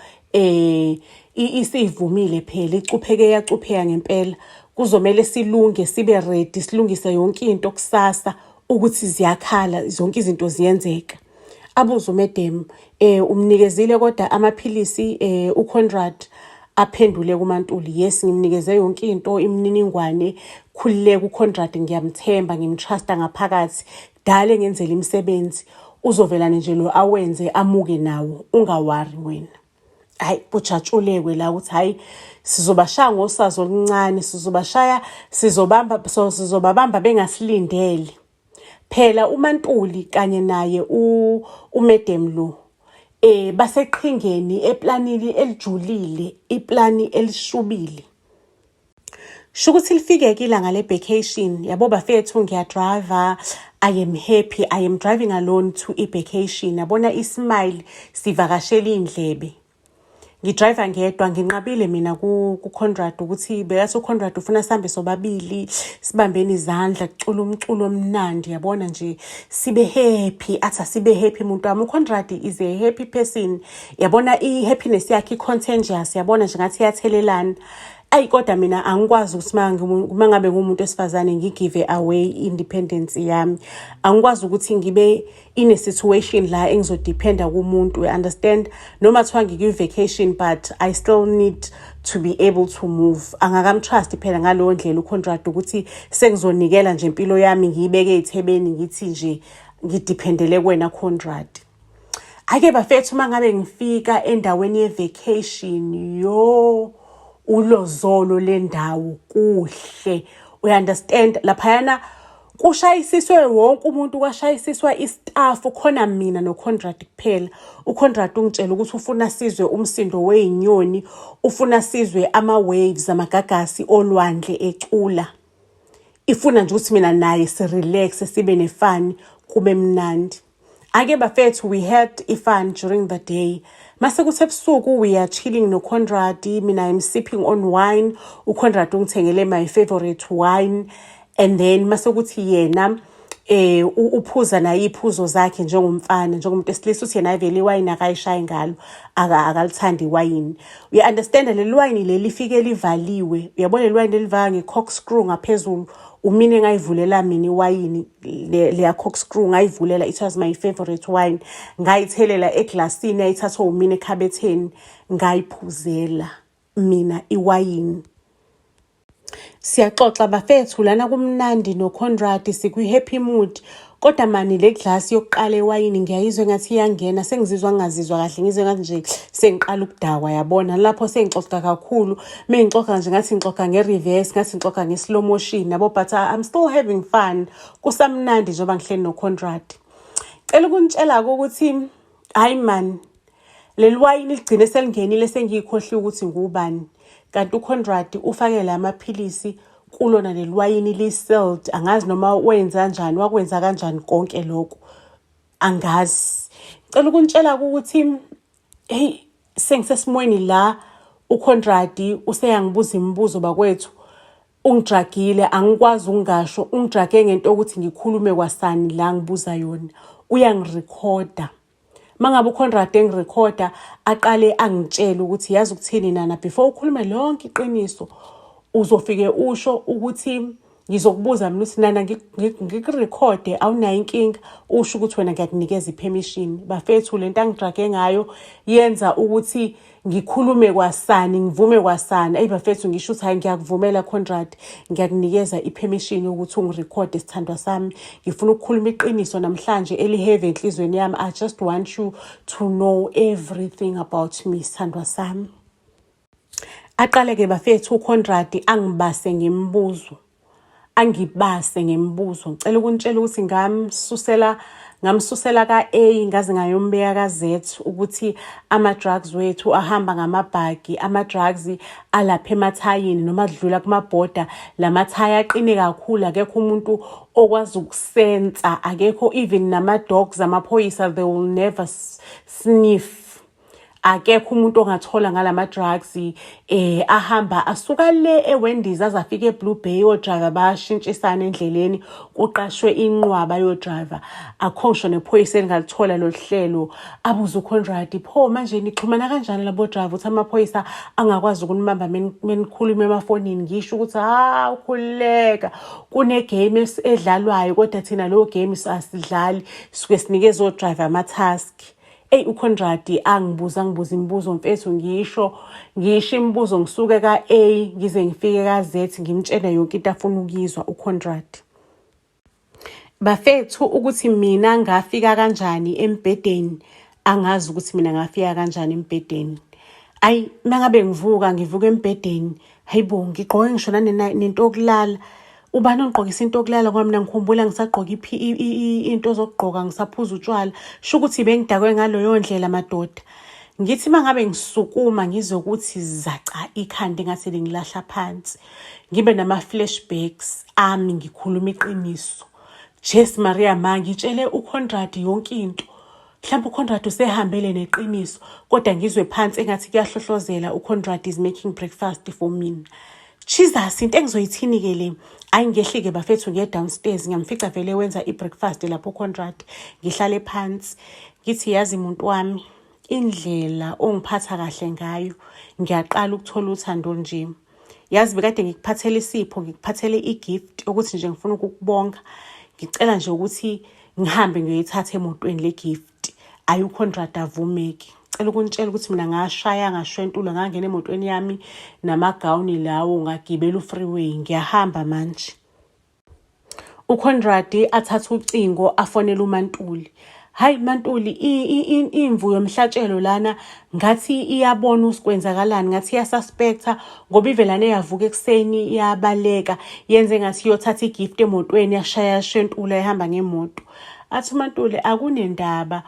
S1: isivumile phela, icupheke yacupheka ngempela. Kuzomele silunge, sibe ready, silungise yonke into kusasa ukuthi ziyakhala zonke izinto ziyenzeka. Abuze uMadam, umnikezile kodwa amaphilisi uConrad? Aphendule kuMantuli, "Yes, ngimnikeze yonke into, imininingwane, khululeka, uConrad ngiyamthemba, ngimtrusta ngaphakathi, kudala engenzela imisebenzi, uzovelane nje lo awenze amuke nawo, unga-worry wena." Hayi, kujatshulekwe la ukuthi hayi, sizobashaya ngosazo oluncane, sizobashaya, sizobamba, so sizobabamba bengasilindele. Phela uMantuli kanye naye uMadam lo baseqhingeni, eplanini elijulile, iplani elishubile. Sho ukuthi lifike-ke ilanga le-vacation, yabo bafethu, ngiyadrayiva, I am happy, I am driving alone to i-vacation. Yabona i-smile sivakashela iy'ndlebe. Ngidrayiva ngedwa, nginqabile mina kuConrad ukuthi bekathi uConrad ufuna sihambe sobabili, sibambene izandla, kucula umculo omnandi, yabona nje sibe happy, athi asibe happy muntu wami. UConrad is a happy person. Yabona i-happiness yakhe i-contagious, yabona nje ngathi iyathelelana. Ayi, kodwa mina angikwazi ukuthi uma ngabe ngumuntu wesifazane ngi-give away independence yami. Angikwazi ukuthi ngibe in a situation la engizodependa kumuntu, you understand? Noma kuthiwa ngikwi-vacation, but I still need to be able to move. Angakamtrust phela ngaleyo ndlela uConrad ukuthi sengizonikela nje impilo yami, ngiyibeke ey'thebeni, ngithi nje ngidependele kuwena Conrad. Ake bafethu, uma ngabe ngifika endaweni ye-vacation, yo, Ulozolo lendawo kuhle. Uya-understand laphayana kushayisiswe wonke umuntu kwashayisiswa i-staff khona mina noConrad kuphela. UConrad ungitshela ukuthi ufuna sizwe umsindo wey'nyoni, ufuna sizwe ama-waves amagagasi olwandle ecula. Ifuna nje ukuthi mina naye si-relax sibe ne-fun kube mnandi. Ake bafethu we had i-fun during the day. Mase kuthi ebusuku we are chilling noConrad, mina I'm sipping on wine, uConrad ungithengele my favorite wine and then mase kuthi yena uphuza naye iphuzo zakhe njengomfana njengomuntu esilisa uthi yena vele iwayini akayishayi ngalo akalithandi iwayini. Uya understand leli wayini leli lifike livaliwe. Uyabona leli wayini lelivaka nge-corkscrew ngaphezulu umine ngayivulela mina iwayini leya corkscrew ngayivulela it was my favorite wine ngayithelela eglasini yayithathwa umina ekhabetheni ngayiphuzela mina iwayini. Siyaxoxa bafethu lana kumnandi noConrad sikwi-happy mood kodwa mani le glasi yokuqala ewayini ngiyayizwa engathi iyangena sengizizwa ngingazizwa kahle ngizwe ngathi nje sengiqala ukudakwa yabona lapho sengixoxa kakhulu mengixoxa nje ngathi ngixoxa nge-reverse ngathi ngixoxa nge-slow motion yabo but I'm still having fun kusamnandi njengoba ngihleli noConrad. Cela ukunitshela-ke ukuthi hhayi man leli wayini ligcine selingenile sengiyikhohliwe ukuthi ngubani kanti uConrad ufake la maphilisi kulona leli wayini li-sealed angazi noma wenza kanjani wakwenza kanjani konke lokho angazi. Ngicela ukunitshela ukuthi hey sengisesimweni la uConrad useyangibuza imibuzo bakwethu ungidragile angikwazi ukungasho ungidrage ngento yokuthi ngikhulume kwasani la ngibuza yona uyangirekhoda. Mangabe uConrad engirekhoda aqale angitshele ukuthi yazi ukuthini nana before ukhulume lonke iqiniso uzofike usho ukuthi ngizokubuza mina ukuthi nana ngikurekhode awunayo inkinga usho ukuthi wena ngiyakunikeza i-permission. Bafethu lento angidrage ngayo yenza ukuthi ngikhulume kwasani ngivume kwasani. Eyi bafethu ngisho ukuthi hhayi ngiyakuvumela Conrad ngiyakunikeza i-permission yokuthi ungirekhode sithandwa sami. Ngifuna ukukhuluma iqiniso namhlanje eli-heavy enhliziyweni yami. I just want you to know everything about me sithandwa sami. Aqale-ke bafethu uConrad angibase ngemibuzo. Angibase ngemibuzo. Ngicela ukunitshela ukuthi ngamsusela ka-A ngaze ngayombeka ka-Z ukuthi ama-drugs wethu ahamba ngamabhagi, ama-drugs alapha emathayini noma kudlula kumabhoda, la mathaya aqine kakhulu akekho umuntu okwazi ukusensa, akekho even nama-dogs amaphoyisa they will never sniff. Akekho umuntu ongathola ngalama drugs ahamba asuka le eWendy's aze afike eBlue Bay o-driver bayashintshisana endleleni kuqashwe inqwaba yo-driver akho ngisho nephoyisa elingalithola lolu hlelo. Abuze uConrad pho manje nixhumana kanjani labo driver ukuthi amaphoyisa angakwazi ukunibamba menikhuluma emafonini ngisho ukuthi ha ukhululeka kune-game edlalwayo kodwa thina leyo game asidlali suke sinikeza o-driver ama-task. Eyi uConrad angibuza imibuzo mfethu ngisho imibuzo ngisuke ka-A ngize ngifike ka-Z ngimtshele yonke into afuna ukuyizwa uConrad. Bafethu ukuthi mina ngafika kanjani embhedeni angazi ukuthi mina ngafika kanjani embhedeni. Ayi mangabe ngivuka ngivuka embhedeni hayibo ngigqoke ngisho nento yokulala. Ubani ongigqokisa into yokulala ngoba mina ngikhumbula ngisagqoka into zokugqoka ngisaphuza utshwala. Sho ukuthi bengidakwe ngaleyo ndlela madoda. Ngithi mangabe ngisukuma ngizwe ukuthi zaca ikhanda engathi lingilahla phansi. Ngibe nama-flashbacks ami ngikhuluma iqiniso. Jesu Maria ma ngitshele uConrad yonke into. Mhlawumbe uConrad usehambele neqiniso kodwa ngizwe phansi engathi kuyahlohlozela uConrad is making breakfast for mina. Jesus into engizoyithini-ke le ayi ngehlike bafethu ngiye downstairs ngiyamfica vele wenza i-breakfast lapho uConrad ngihlale phansi ngithi yazi muntu wami indlela ongiphatha kahle ngayo ngiyaqala ukuthola uthando nje. Yazi bekade ngikuphathele isipho ngikuphathele i-gift ukuthi nje ngifuna ukukubonga ngicela nje ukuthi ngihambe ngiyoyithatha emotweni le gift. Ayi uConrad avumeki. Cela ukunitshela ukuthi mina ngashaya ngashwentula ngangena emotweni yami namagawuni lawo ngagibela u-freeway ngiyahamba manje. UConrad athathe ucingo afonele uMantuli. Hayi MaNtuli, imvu yomhlatshelo lana ngathi iyabona ukuthi kwenzakalani, ngathi iyasuspecta ngoba ivelane yavuka ekuseni yabaleka, yenze ngathi iyothatha igift emotweni, yashaya yashentula ihamba ngemoto. Athi uMaNtuli akunendaba.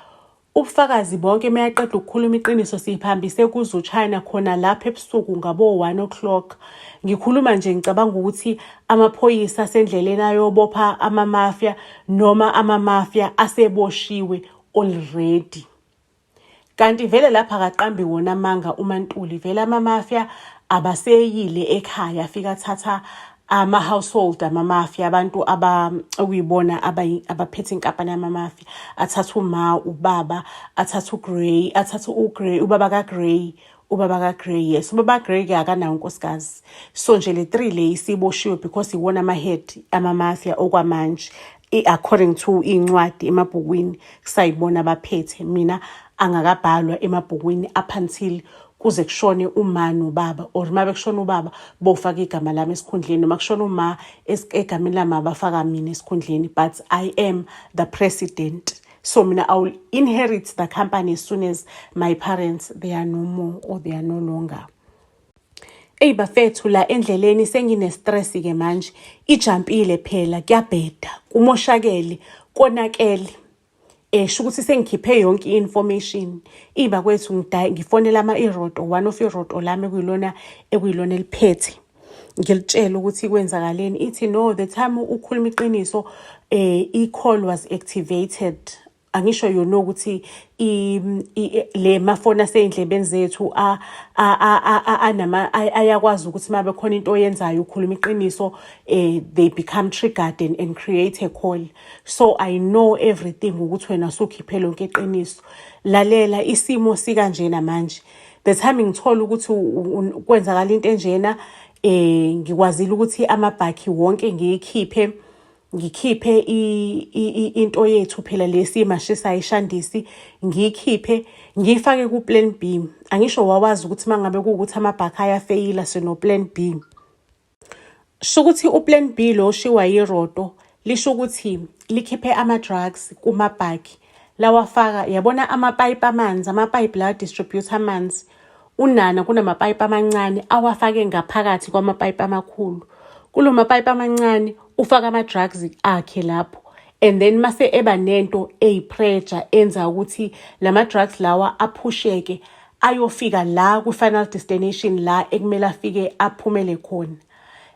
S1: Ubufakazi bonke mayaqeda ukukhuluma iqiniso siphambise kuze uChina khona lapha ebusuku ngabo 1 o'clock. Ngikhuluma nje ngicabanga ukuthi amaphoyisa asendleleni ayobopha amamafia noma amamafia aseboshiwe already. Kanti vele lapha akaqambi wona amanga uMaNtuli, vele amamafia abaseyile ekhaya afika athatha ama-household amamafia, abantu okuyibona abaphethe inkampani yamamafia, athatha uma, ubaba, athatha uGrey, athatha uGrey, ubaba kaGrey, ubaba kaGrey, yes, ubaba kaGrey-ke akanawo unkosikazi. So nje le three le isiboshiwe because iwona ama-head amamafia okwamanje, according to iy'ncwadi emabhukwini kusayibona abaphethe. Mina angakabhalwa emabhukwini up until kuze kushone uma nobaba, or uma bekushona ubaba bofaka igama lami esikhundleni, noma kushona uma egameni lami abafaka mina esikhundleni, but I am the president. So mina I will inherit the company as soon as my parents, they are no more or they are no longer. Eyi bafethu, la endleleni sengine-stress-ke manje, ijampile phela, kuyabheda, kumoshakele, konakele. Sho ukuthi sengikhiphe yonke i-information. Iba kwethu ngifonela ama-iroto, one of iroto lami ekuyilona eliphethe. Ngilitshele ukuthi kwenzakaleni. Ithi no, the time ukhuluma iqiniso, i-call was activated. Angisho you know ukuthi le mafoni asey'ndlebeni zethu anama ayakwazi ukuthi uma bekhona into oyenzayo ukhuluma iqiniso, they become triggered and create a call. So I know everything ukuthi wena usukhiphe lonke iqiniso. Lalela, isimo sikanjena manje. The time ngithola ukuthi kwenzakala into enjena, ngikwazile ukuthi amabhakhi wonke ngiyikhiphe, ngikhiphe into yethu phela lesi imashisayo ishandisi, ngiyikhiphe ngiyifake ku-plan B. Angisho wawazi ukuthi uma ngabe kuwukuthi amabhakhi ayafeyila sino-plan B. Sho ukuthi u-plan B lo oshiwa yiroto lisho ukuthi likhiphe ama-drugs kumabhakhi lawafaka, yabona amapayipi amanzi, amapayipi la distribute amanzi unana, kunamapayipi amancane awafake ngaphakathi kwamapayipi amakhulu. Kulo mapayipi amancane ufaka ama-drugs akhe lapho, and then mase eba nento eyi-pressure enza ukuthi lama drugs lawa aphusheke ayofika la kwi-final destination la ekumele afike aphumele khona.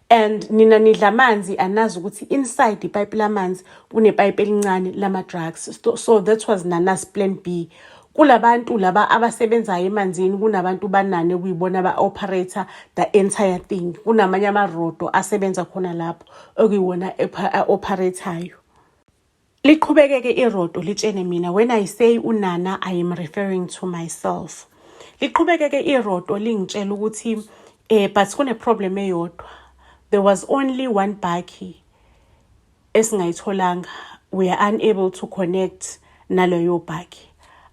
S1: And nina nidla amanzi, anazi ukuthi inside ipayipi lamanzi kunepayipi elincane lama-drugs. So that was Nana's plan B. Kulabantu laba abasebenzayo emanzini, kunabantu banane okuyibona aba-operate the entire thing. Kunamanye amarodo asebenza khona lapho okuyiwona a-operate-ayo. Liqhubekeke irodo litshene mina. When I say unana, I am referring to myself. Liqhubekeke irodo lingitshela ukuthi but kune problem eyodwa. There was only one bakkie esingayitholanga. We are unable to connect naloyo bakkie,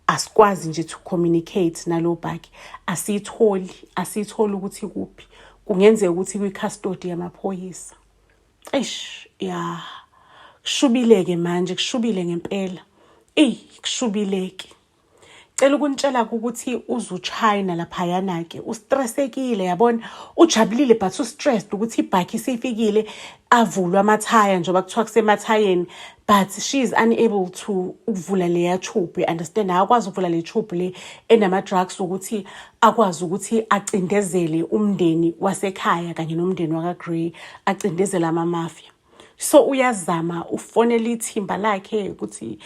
S1: asikwazi nje to communicate nalo bakkie, asiyitholi, asiyitholi ukuthi kuphi. Kungenzeka ukuthi kwi-custody yamaphoyisa. Eish ya, kushubile-ke manje, kushubile ngempela, eyi kushubile-ke. Cela ukunitshela ukuthi uzuchina laphayana-ke ustressekile, yabona, ujabulile but ustressed ukuthi ibhakhi isifikile, avulwe amathaya njengoba kuthiwa kusemathayeni, but she is unable to ukuvula leya tube, you understand? Akakwazi ukuvula le tube le enama-drugs ukuthi akwazi ukuthi acindezele umndeni wasekhaya kanye nomndeni waka-Grey, acindezele amamafia. So uyazama, ufonela ithimba lakhe ukuthi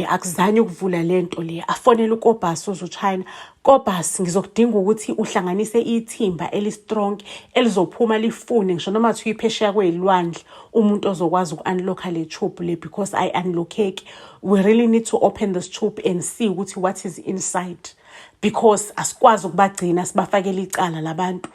S1: akuzanye ukuvula lento le. Afonele uKobus uzuchina, "Kobus, ngizokudinga ukuthi uhlanganise ithimba eli-strong elizophuma lifune ngisho noma kuthiwa iphesheya kwey'lwandle umuntu ozokwazi uku-unlocka le tube le, because ayi-unlockeki. We really need to open this tube and see ukuthi what is inside, because asikwazi ukubagcina sibafakele icala labantu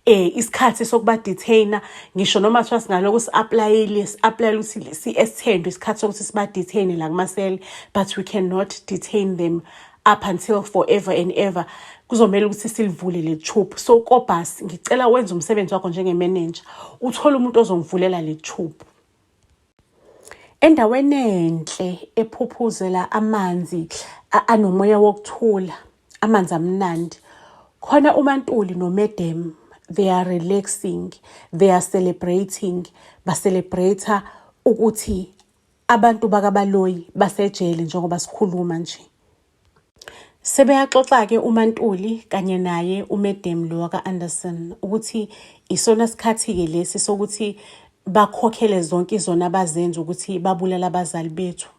S1: isikhathi sokuba detainer, ngisho noma kuthiwa singalokhu si-applyile, si-applyele ukuthi si-extend isikhathi sokuthi siba detain la kumasele, but we cannot detain them up until forever and ever. Kuzomela ukuthi silivule le tube. So Kobus, ngicela wenze umsebenzi wakho njengemanager, uthole umuntu ozongivulela le tube." Endaweni enhle ephuphuzela amanzi anomoya wokuthula, amanzi amnandi. Khona uMaNtuli noMedem, they are relaxing, they are celebrating, ba-celebrate ukuthi abantu bakaBaloyi basejele njengoba sikhuluma nje. Sebeyaxoxa-ke uMaNtuli kanye naye uMedem lo waka-Anderson ukuthi isona sikhathi-ke lesi sokuthi bakhokhele zonke izono abazenza ukuthi babulala abazali bethu.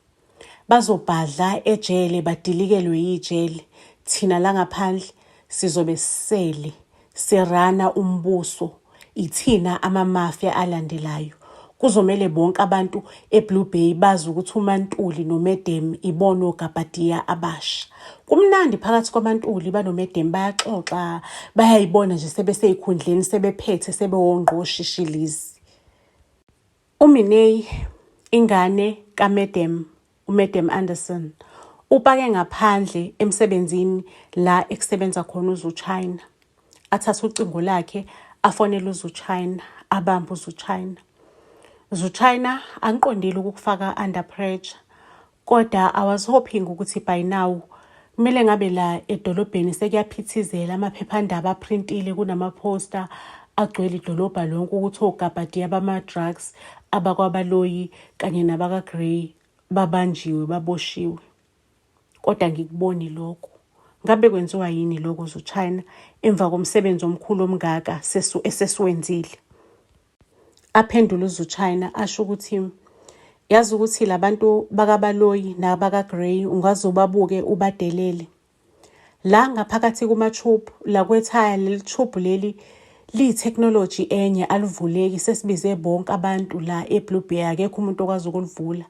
S1: Bazobhadla ejele badilikelwe yijele. Thina la ngaphandle sizobe sisele sirana umbuso. Ithina ama-mafia alandelayo. Kuzomele bonke abantu eBlue Bay bazi ukuthi uMaNtuli noMedem ibona ogabhadiya abasha. Kumnandi phakathi kwaMaNtuli banoMedem bayaxoxa, bayayibona nje sebesey'khundleni sebephethe sebewongqoshishilizi. UMiney ingane kaMedem, uMedem Anderson, upake ngaphandle emsebenzini la ekusebenza khona uZuchina. Athathe ucingo lakhe afonele uZuchina, abambe uZuchina. Zuchina, angiqondile ukukufaka under pressure, kodwa I was hoping ukuthi by now kumele ngabe la edolobheni sekuyaphithizela, amaphephandaba aprintile, kunama-poster agcwele idolobha lonke ukuthi ogabhadiya bama-drugs abakwaBaloyi kanye nabaka-Grey babanjiwe, baboshiwe. Kodwa angikuboni lokho. Ngabe kwenziwa yini lokho Zuchina emva komsebenzi omkhulu omngaka esesiwenzile? Aphendule uZuchina asho ukuthi yazi ukuthi labantu bakaBaloyi nabaka-Grey ungaze ubabuke ubadelele. La ngaphakathi kuma-tube, la kwethaya leli tube leli liyi-technology enye alivuleki. Sesibize bonke abantu la e-Blue Bay, akekho umuntu okwazi ukulivula.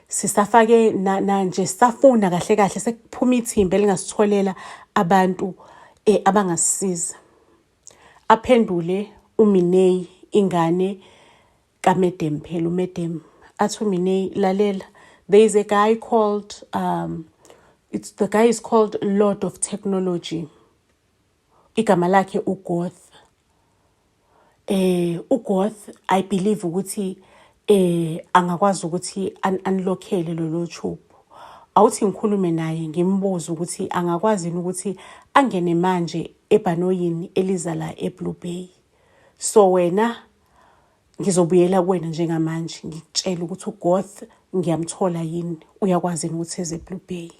S1: Sisafake na nje sisafuna kahle kahle sekuphuma ithimba elingasitholela abantu abangasisiza. Aphendule uMiney ingane kaMedem phela uMedem. Athi uMiney, lalela, there is a guy called it's the guy is called Lord of Technology. Igama lakhe uGoth. UGoth I believe ukuthi angakwazi ukuthi unlockele lolo tube. Awuthi ngikhulume naye ngimbuze ukuthi angakwazi yini ukuthi angene manje ebhanoyini eliza la eBlue Bay. So wena ngizobuyela kuwena njengamanje ngikutshela ukuthi uGoth ngiyamthola yini, uyakwazi yini ukuthi eze eBlue Bay.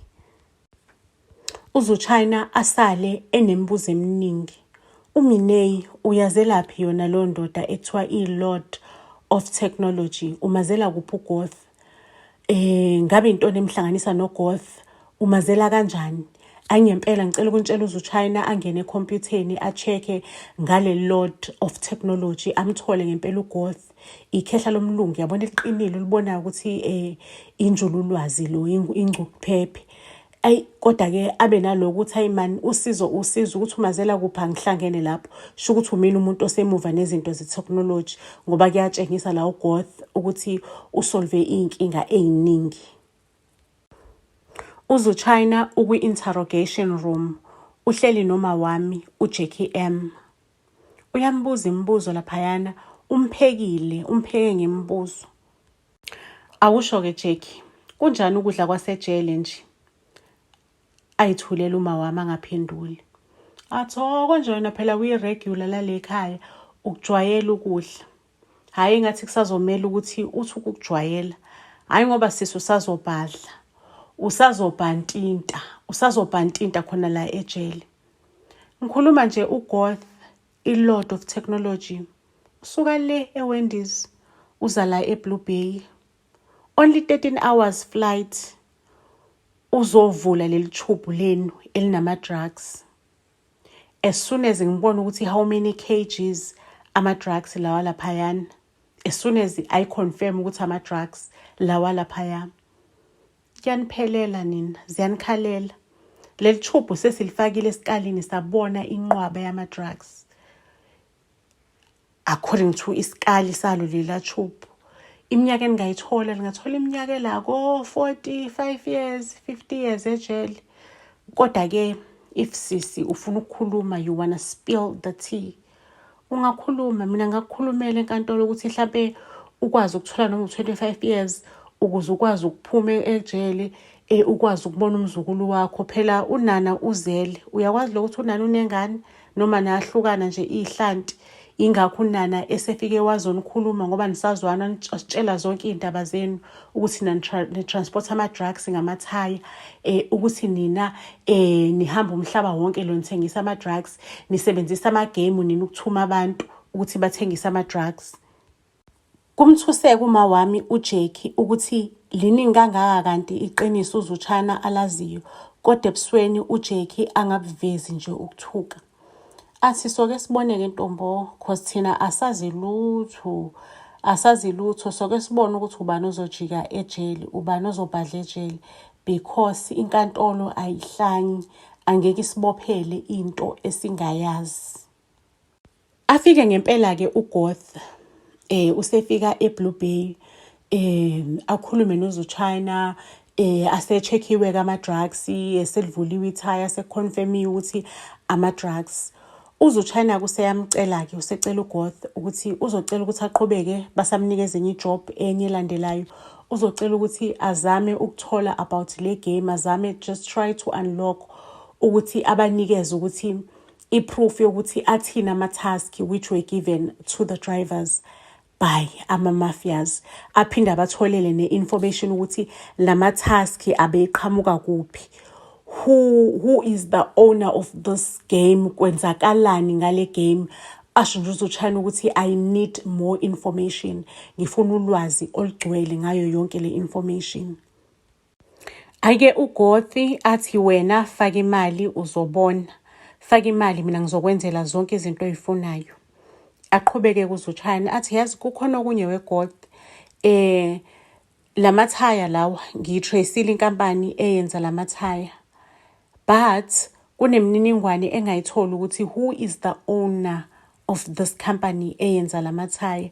S1: UZuchina asale enemibuzo eminingi. UMiney uyazelaphi yona leyo ndoda ekuthiwa i-Lord of Technology? Umazela kuphi uGoth? Ngabe intoni emhlanganisa noGoth? Umazela kanjani? Angempela ngicela ukuntshela uZuchina angene ekhompyutheni a-check-e ngale Lord of Technology amthole ngempela uGoth. Ikhehla lomlungu yabona eliqinile ulibonayo ukuthi injululwazi lo ingcuphephe. Ayi kodwa-ke abe naloko ukuthi hayi man usizo usizo ukuthi umazela kuphi angihlangene lapho. Sho ukuthi umina umuntu osemuva nezinto ze-technology ngoba kuyatshengisa la uGoth ukuthi usolve iy'nkinga ey'ningi. UZuchina ukwi-interrogation room uhleli noma wami uJackie M. Uyambuza imibuzo laphayana, umphekile, umpheke ngemibuzo. Awusho-ke Jackie, kunjani ukudla kwasejele nje? Ayithulela uma wami angaphenduli. Athi, oh konje wena phela uyi-regular lale ekhaya, ukujwayela ukudla. Hhayi engathi kusazomela ukuthi uthi ukukujwayela. Hhayi ngoba sisi usazobhadla, usazobhantinta, usazobhantinta khona la ejele. Ngikhuluma nje uGoth, i-Lord of Technology, usuka le eWendy's uza la eBlue Bay. Only 13 hours flight uzovula leli tube lenu elinama-drugs. As soon as ngibona ukuthi how many kgs ama-drugs lawa laphayana, as soon as I confirm ukuthi ama-drugs lawa laphaya, kuyaniphelela nina, ziyanikhalela. Leli tube sesilifakile esikalini sabona inqwaba yama-drugs. According to isikali salo lela tube. Iminyaka eningayithola, ningathola iminyaka ela ko-45 years, 50 years ejele. Kodwa-ke if sisi ufuna ukukhuluma, you wanna spill the tea, ungakhuluma. Mina ngakukhulumela enkantolo ukuthi mhlampe ukwazi ukuthola noma u-25 years. Ukuze ukwazi ukuphuma ejele, ukwazi ukubona umzukulu wakho. Phela unana uzele, uyakwazi lokuthi unana unengane noma nahlukana nje iy'hlanti. Ingakho unana esefike wazonikhuluma ngoba nisazwana, nisitshela zonke iy'ndaba zenu ukuthi ni-transport ama-drugs ngamathaya, ukuthi nina nihamba umhlaba wonke lo nithengisa ama-drugs, nisebenzisa amagemu nina ukuthuma abantu ukuthi bathengise ama-drugs. Kumthuseka uma wami uJackie ukuthi liningi kangaka kanti iqiniso uZuchina alaziyo, kodwa ebusweni uJackie angabuvezi nje ukuthuka. Athi soke sibone-ke ntombo, 'cause thina asazi lutho, asazi lutho. Soke sibone ukuthi ubani ozojika ejele, ubani ozobhadla ejele, because inkantolo ayihlanyi, angeke isibophele into esingayazi. Afike ngempela-ke uGoth, usefika eBlue Bay, akhulume noZuchina, ase-check-iwe-ke ama-drugs, eselivuliwe ithaya, sekuconfirm-iwe ukuthi ama-drugs. UZuchina-ke useyamcela-ke, usecela uGoth ukuthi uzocela ukuthi aqhubeke, basamnikeza enye i-job enye elandelayo. Uzocela ukuthi azame ukuthola about le game, azame just try to unlock ukuthi abanikeze ukuthi i-proof yokuthi athini ama-task which were given to the drivers by ama-mafias. Aphinde abatholele ne-information ukuthi lama-task abeqhamuka kuphi. Who is the owner of this game? Kwenzakalani ngale game? Asho nje uZuchina ukuthi I need more information. Ngifuna ulwazi olugcwele ngayo yonke le information. Ake uGothi athi wena faka imali uzobona. Faka imali, mina ngizokwenzela zonke izinto oyifunayo. Aqhubeke kuZuchina athi yazi kukhona okunye weGoth. Lamathaya lawa ngiyi-trace-ile inkampani eyenza lamathaya. But kunemininingwane engayitholi ukuthi who is the owner of this company eyenza lamathaya.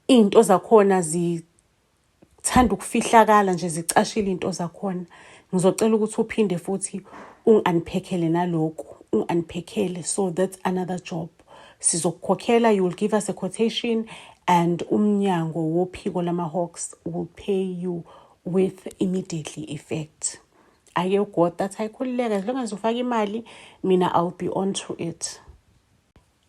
S1: Iy'nto zakhona zithanda ukufihlakala nje, zicashile iy'nto zakhona. Ngizocela ukuthi uphinde futhi ungi-unpack-ele naloku, ungi-unpack-ele. So that's another job. Sizokukhokhela, you will give us a quotation and umnyango wophiko lama-Hawks will pay you with immediately effect. Ake uGoth athi ayikhululeka, as long as ufaka imali mina I'll be on to it.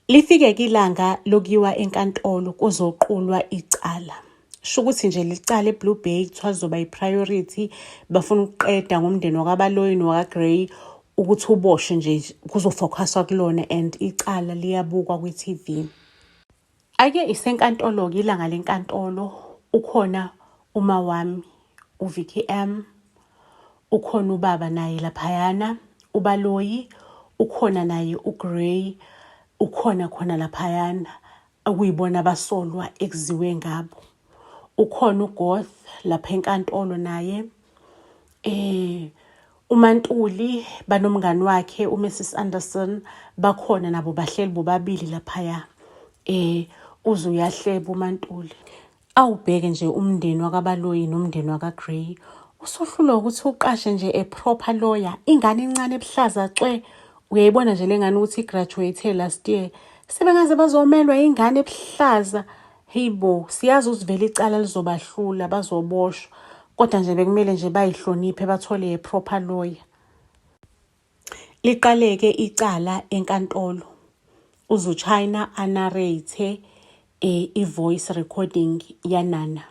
S1: Lifike-ke ilanga lokuyiwa enkantolo kuzoqulwa icala. Sho ukuthi nje licala eBlue Bay kuthiwa lizoba i-priority, bafuna ukuqeda ngomndeni wakwaBaloyi nowakaGrey ukuthi uboshwe nje, kuzofokhaswa kulona and icala liyabukwa kwi-TV. Ake isenkantolo-ke, ilanga lenkantolo, ukhona uma wami uVicky M, ukhona ubaba naye laphayana uBaloyi, ukhona naye uGrey, ukhona khona laphayana okuyibona abasolwa ekuziwe ngabo. Ukhona uGoth lapha enkantolo naye. UMantuli banomngani wakhe uMrs Anderson bakhona nabo, bahleli bobabili laphaya. Uze uyahleba uMantuli. Awubheke nje umndeni wakaBaloyi nomndeni wakaGrey. Usuhlulwa ukuthi uqashe nje a proper lawyer, ingane encane ebuhlaza cwe. Uyayibona nje le ngane ukuthi i-graduate last year. Sebengaze bazomelwa ingane ebuhlaza. Hey bo, siyazi ukuthi vele icala lizobahlula, bazoboshwa. Kodwa nje bekumele nje bayihloniphe, bathole a proper lawyer. Liqaleke icala enkantolo. UZuchina a-narrate i-voice recording yaNana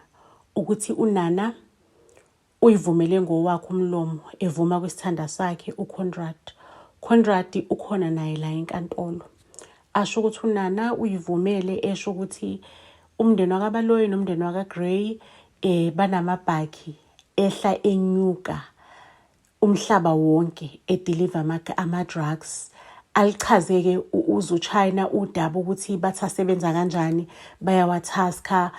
S1: ukuthi uNana uyivumele ngowakhe umlomo evuma kwisithanda sakhe uConrad. Conrad ukhona naye la enkantolo. Asho ukuthi uNana uyivumele esho ukuthi umndeni wakaBaloyi nomndeni wakaGrey banamabhakhi ehla enyuka umhlaba wonke e-deliver ama-drugs. Alichaze-ke uZuchina udaba ukuthi bathi asebenza kanjani, bayawathaskha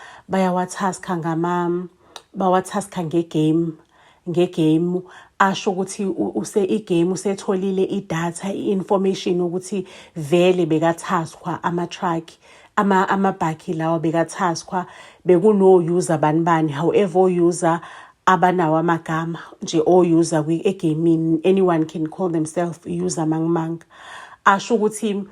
S1: ngama bawathaskha ngegame. Asho ukuthi use igame usetholile idatha, i-information ukuthi vele bekathaskwa ama-truck, amabhakhi lawa bekathaskwa, bekuno-user bani bani. However, o-user abanawo amagama nje, o-user egamini, anyone can call themselves user mangmang. Asho ukuthi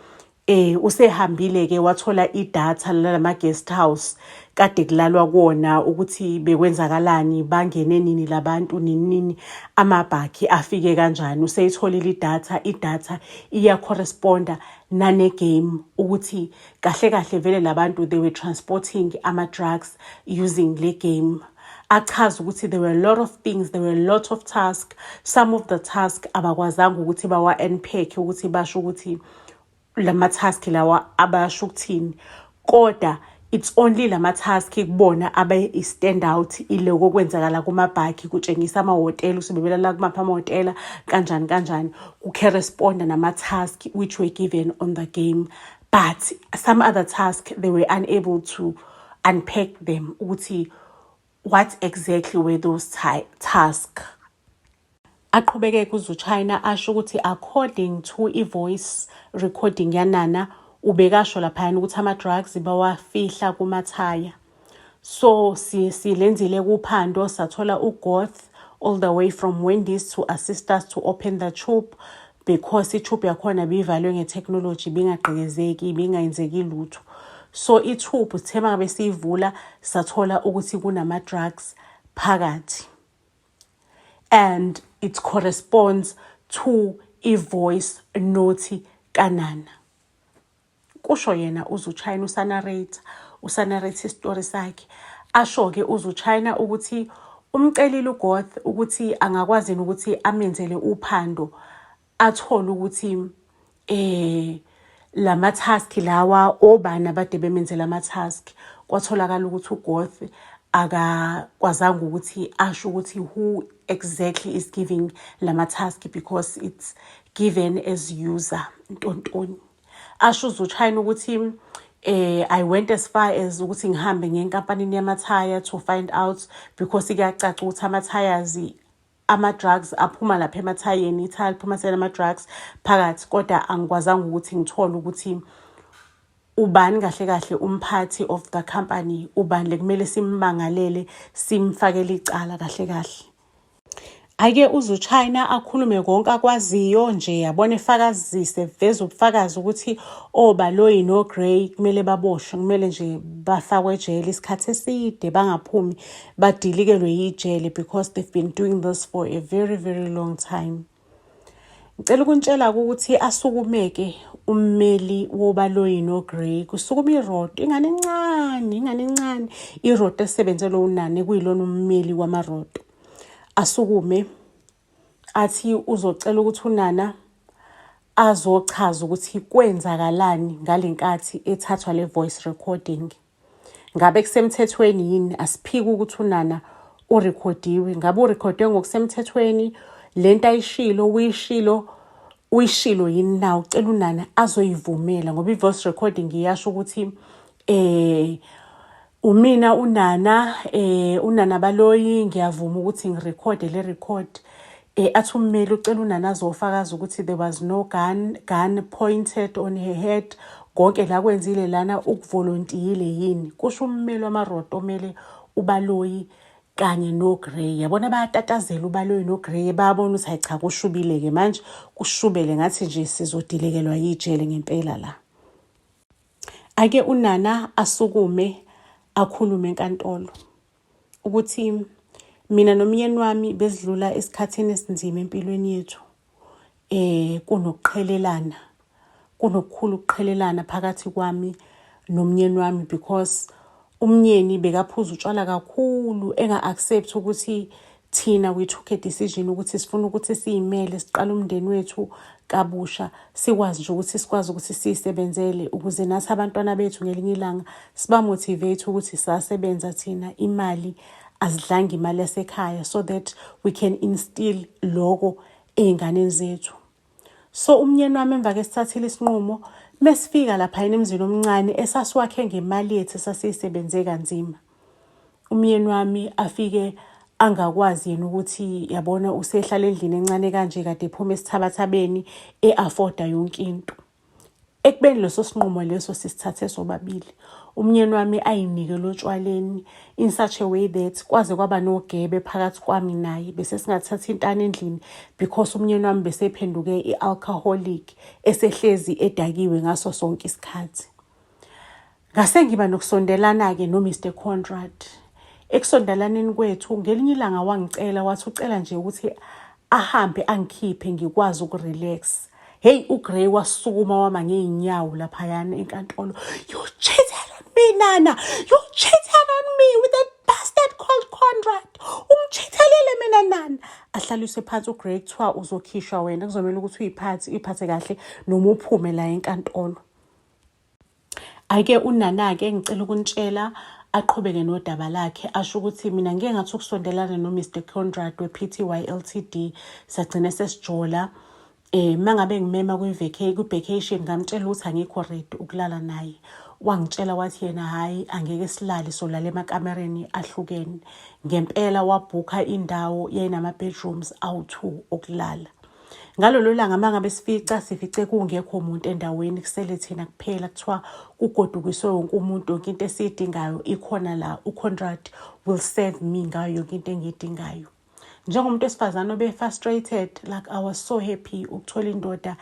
S1: Usehambile-ke wathola idatha lalama-guest house kade kulalwa kuwona ukuthi bekwenzakalani, bangene nini labantu, nini nini, amabhakhi afike kanjani. Useyitholile idatha, idatha iya-corresponda nane-game ukuthi kahle kahle vele labantu they were transporting ama-drugs using le game. Achaza ukuthi there were a lot of things, there were a lot of tasks. Some of the tasks abakwazanga ukuthi bawa-unpack, ukuthi basho ukuthi lama-task lawa abasho ukuthini, kodwa it's only lama-task kubona abe i-stand out iloko okwenzakala kumabhakhi, kutshengisa amahhotela ukuthi bebelala kumaphi amahhotela, kanjani kanjani, ku-corresponda nama-task which were given on the game. But some other task they were unable to unpack them, ukuthi what exactly were those tasks. Aqhubeke kuZuchina asho ukuthi according to i-voice recording yaNana, ubekasho laphayana ukuthi ama-drugs bawafihla kumathaya. So silenzile kuphando, sathola uGoth all the way from Wendy's to assist us to open the tube, because i-tube yakhona bivalwe nge-technology, bingagqekezeki, bingayenzeki lutho. So i-tube sithe mangabe siyivula, sathola ukuthi kunama-drugs phakathi and it corresponds to i-voice note kaNana, kusho yena uZuchina. Usa-narrate isitori sakhe. Asho-ke uZuchina ukuthi umcelile uGoth ukuthi angakwazi ukuthi amenzele uphando, athole ukuthi lama-task lawa obani abade bemenzela ama-task. Kwatholakala ukuthi uGoth akakwazanga ukuthi asho ukuthi who exactly is giving lama-task because it's given as user ntontoni. Asho uZuchina ukuthi I went as far as ukuthi ngihambe ngenkampanini yamathaya to find out, because kuyacaca ukuthi ama-tires, ama-drugs aphuma lapha emathayeni, ithaya liphuma ama-drugs phakathi, kodwa angikwazanga ukuthi ngithole ukuthi ubani kahle kahle umphathi of the company, ubani lekumele simmangalele, simfakele icala kahle kahle. Ake uZuchina akhulume konke akwaziyo nje, yabona, efakazise, veze ubufakazi ukuthi oBaloyi noGrey kumele baboshwe, kumele nje bafakwe ejele isikhathi eside, bangaphumi, badilikelwe yijele, because they've been doing this for a very very long time. Ngicela ukunitshela ukuthi asukumeke ummeli woBaloyi noGrey, kusukuma iroto, ingane encane, ingane encane, iroto esebenzele uNani, kuyilona ummeli wamaroto. Asukume athi uzocela ukuthi uNana azochaza ukuthi kwenzakalani ngale nkathi ethathwa le voice recording. Ngabe kusemthethweni yini? Asiphiki ukuthi uNana urekhodiwe. Ngabe urekhodwe ngokusemthethweni? Lento ayishilo, uyishilo, uyishilo yini na? Ucela uNana azoyivumela, ngoba i-voice recording iyasho ukuthi umina uNana, uNana Baloyi, ngiyavuma ukuthi ngirekhode le record. Athi ummeli ucela uNana azofakaza ukuthi there was no gun pointed on her head, konke la kwenzile lana ukuvolontiyile yini, kusho ummeli wamaroto omele uBaloyi kanye noGrey. Yabona, bayatatazela uBaloyi noGrey, bayabona ukuthi hayi cha, kushubile-ke manje, kushubele ngathi nje sizodilekelwa yijele ngempela la. Ake uNana asukume akhulume enkantolo ukuthi mina nomyeni wami besidlula esikhathini esinzima empilweni yethu. Kunokuqhelelana, kunokukhulu ukuqhelelana phakathi kwami nomnyeni wami, because umnyeni bekaphuza utshwala kakhulu, enga-accept ukuthi thina we took a decision ukuthi sifuna ukuthi siyimele, siqale umndeni wethu kabusha, sikwazi nje ukuthi sikwazi ukuthi siyisebenzele, ukuze nathi abantwana bethu ngelinye ilanga siba-motivate ukuthi sasebenza thina, imali azidlanga imali yasekhaya, so that we can instill loko ey'nganeni zethu. So umnyeni wami, emva ke sithathile isinqumo, mesifika lapha emzini omncane esasiwakhe ngemali yethu esasiyisebenze kanzima, umyeni wami afike angakwazi yena ukuthi, yabona, usehlala endlini encane kanje, kade ephuma esithabathabeni, e-afforda yonke into. Ekubeni leso sinqumo leso sisithathe sobabili, umnyeni wami ayinikele otshwaleni in such a way that kwaze kwaba nogebe phakathi kwami naye. Bese singathatha intana endlini because umnyeni wami besephenduke i-alcoholic, esehlezi edakiwe ngaso sonke isikhathi. Ngase ngiba nokusondelana-ke no-Mr Conrad. Ekusondelaneni kwethu, ngelinye ilanga wangicela, wathi ucela nje ukuthi ahambe angikhiphe ngikwazi ukurelax. Hey, uGrey wasukuma wama ngey'nyawo laphayana enkantolo. "You cheated on me, Nana. You cheated on me with that bastard called Conrad. Ungicheatelile mina, Nana." Ahlaliswe phansi uGrey, kuthiwa uzokhishwa wena, kuzomele ukuthi uyiphathe, uyiphathe kahle noma uphume la enkantolo. Ake uNana-ke, ngicela ukunitshela, aqhubeke nodaba lakhe, asho ukuthi mina ngike ngathi ukusondelana no-Mr Conrad we-PTY Ltd, sagcina sesijola. Mangabe ngimema kwi-vacation, ngamtshela ukuthi angikho ready ukulala naye. Wangitshela wathi yena hhayi, angeke silale, solala emakamereni ahlukene. Ngempela wabhukha indawo yayinama-bedrooms awu-2 okulala. Ngalolo langa uma ngabe sifica, sifice kungekho muntu endaweni, kusele thina kuphela. Kuthiwa kugodukiswe wonke umuntu, yonke into esiyidingayo ikhona la. UConrad will serve me ngayo yonke into engiyidingayo. Njengomuntu wesifazane obe-frustrated, like, I was so happy ukuthola indoda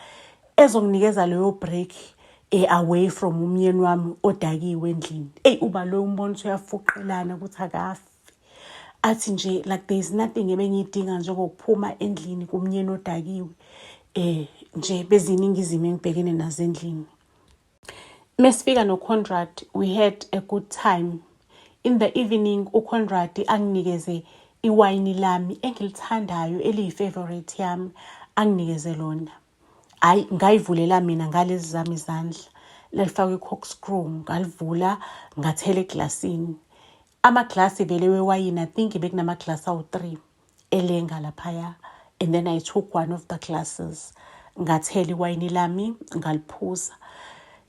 S1: ezonginikeza leyo break away from umyeni wami odakiwe endlini. Eyi, uba loyo umbona ukuthi uyafuqelana ukuthi akafi, athi nje like there is nothing ebengiyidinga njengokuphuma endlini kumyeni odakiwe. Nje beziningi izimo engibhekene nazo endlini. Mesifika noConrad, we had a good time. In the evening, uConrad anginikeze iwayini lami engilithandayo, eliyi-favorite yami, anginikeze lona. Hhayi, ngayivulela mina ngalezi zami izandla, lalifakwe i-corkscrew, ngalivula, ngathela eglasini. Amaglasi vele wewayini, I think bekunamaglasi awu-3 elenga laphaya, and then I took one of the glasses, ngathela iwayini lami, ngaliphuza.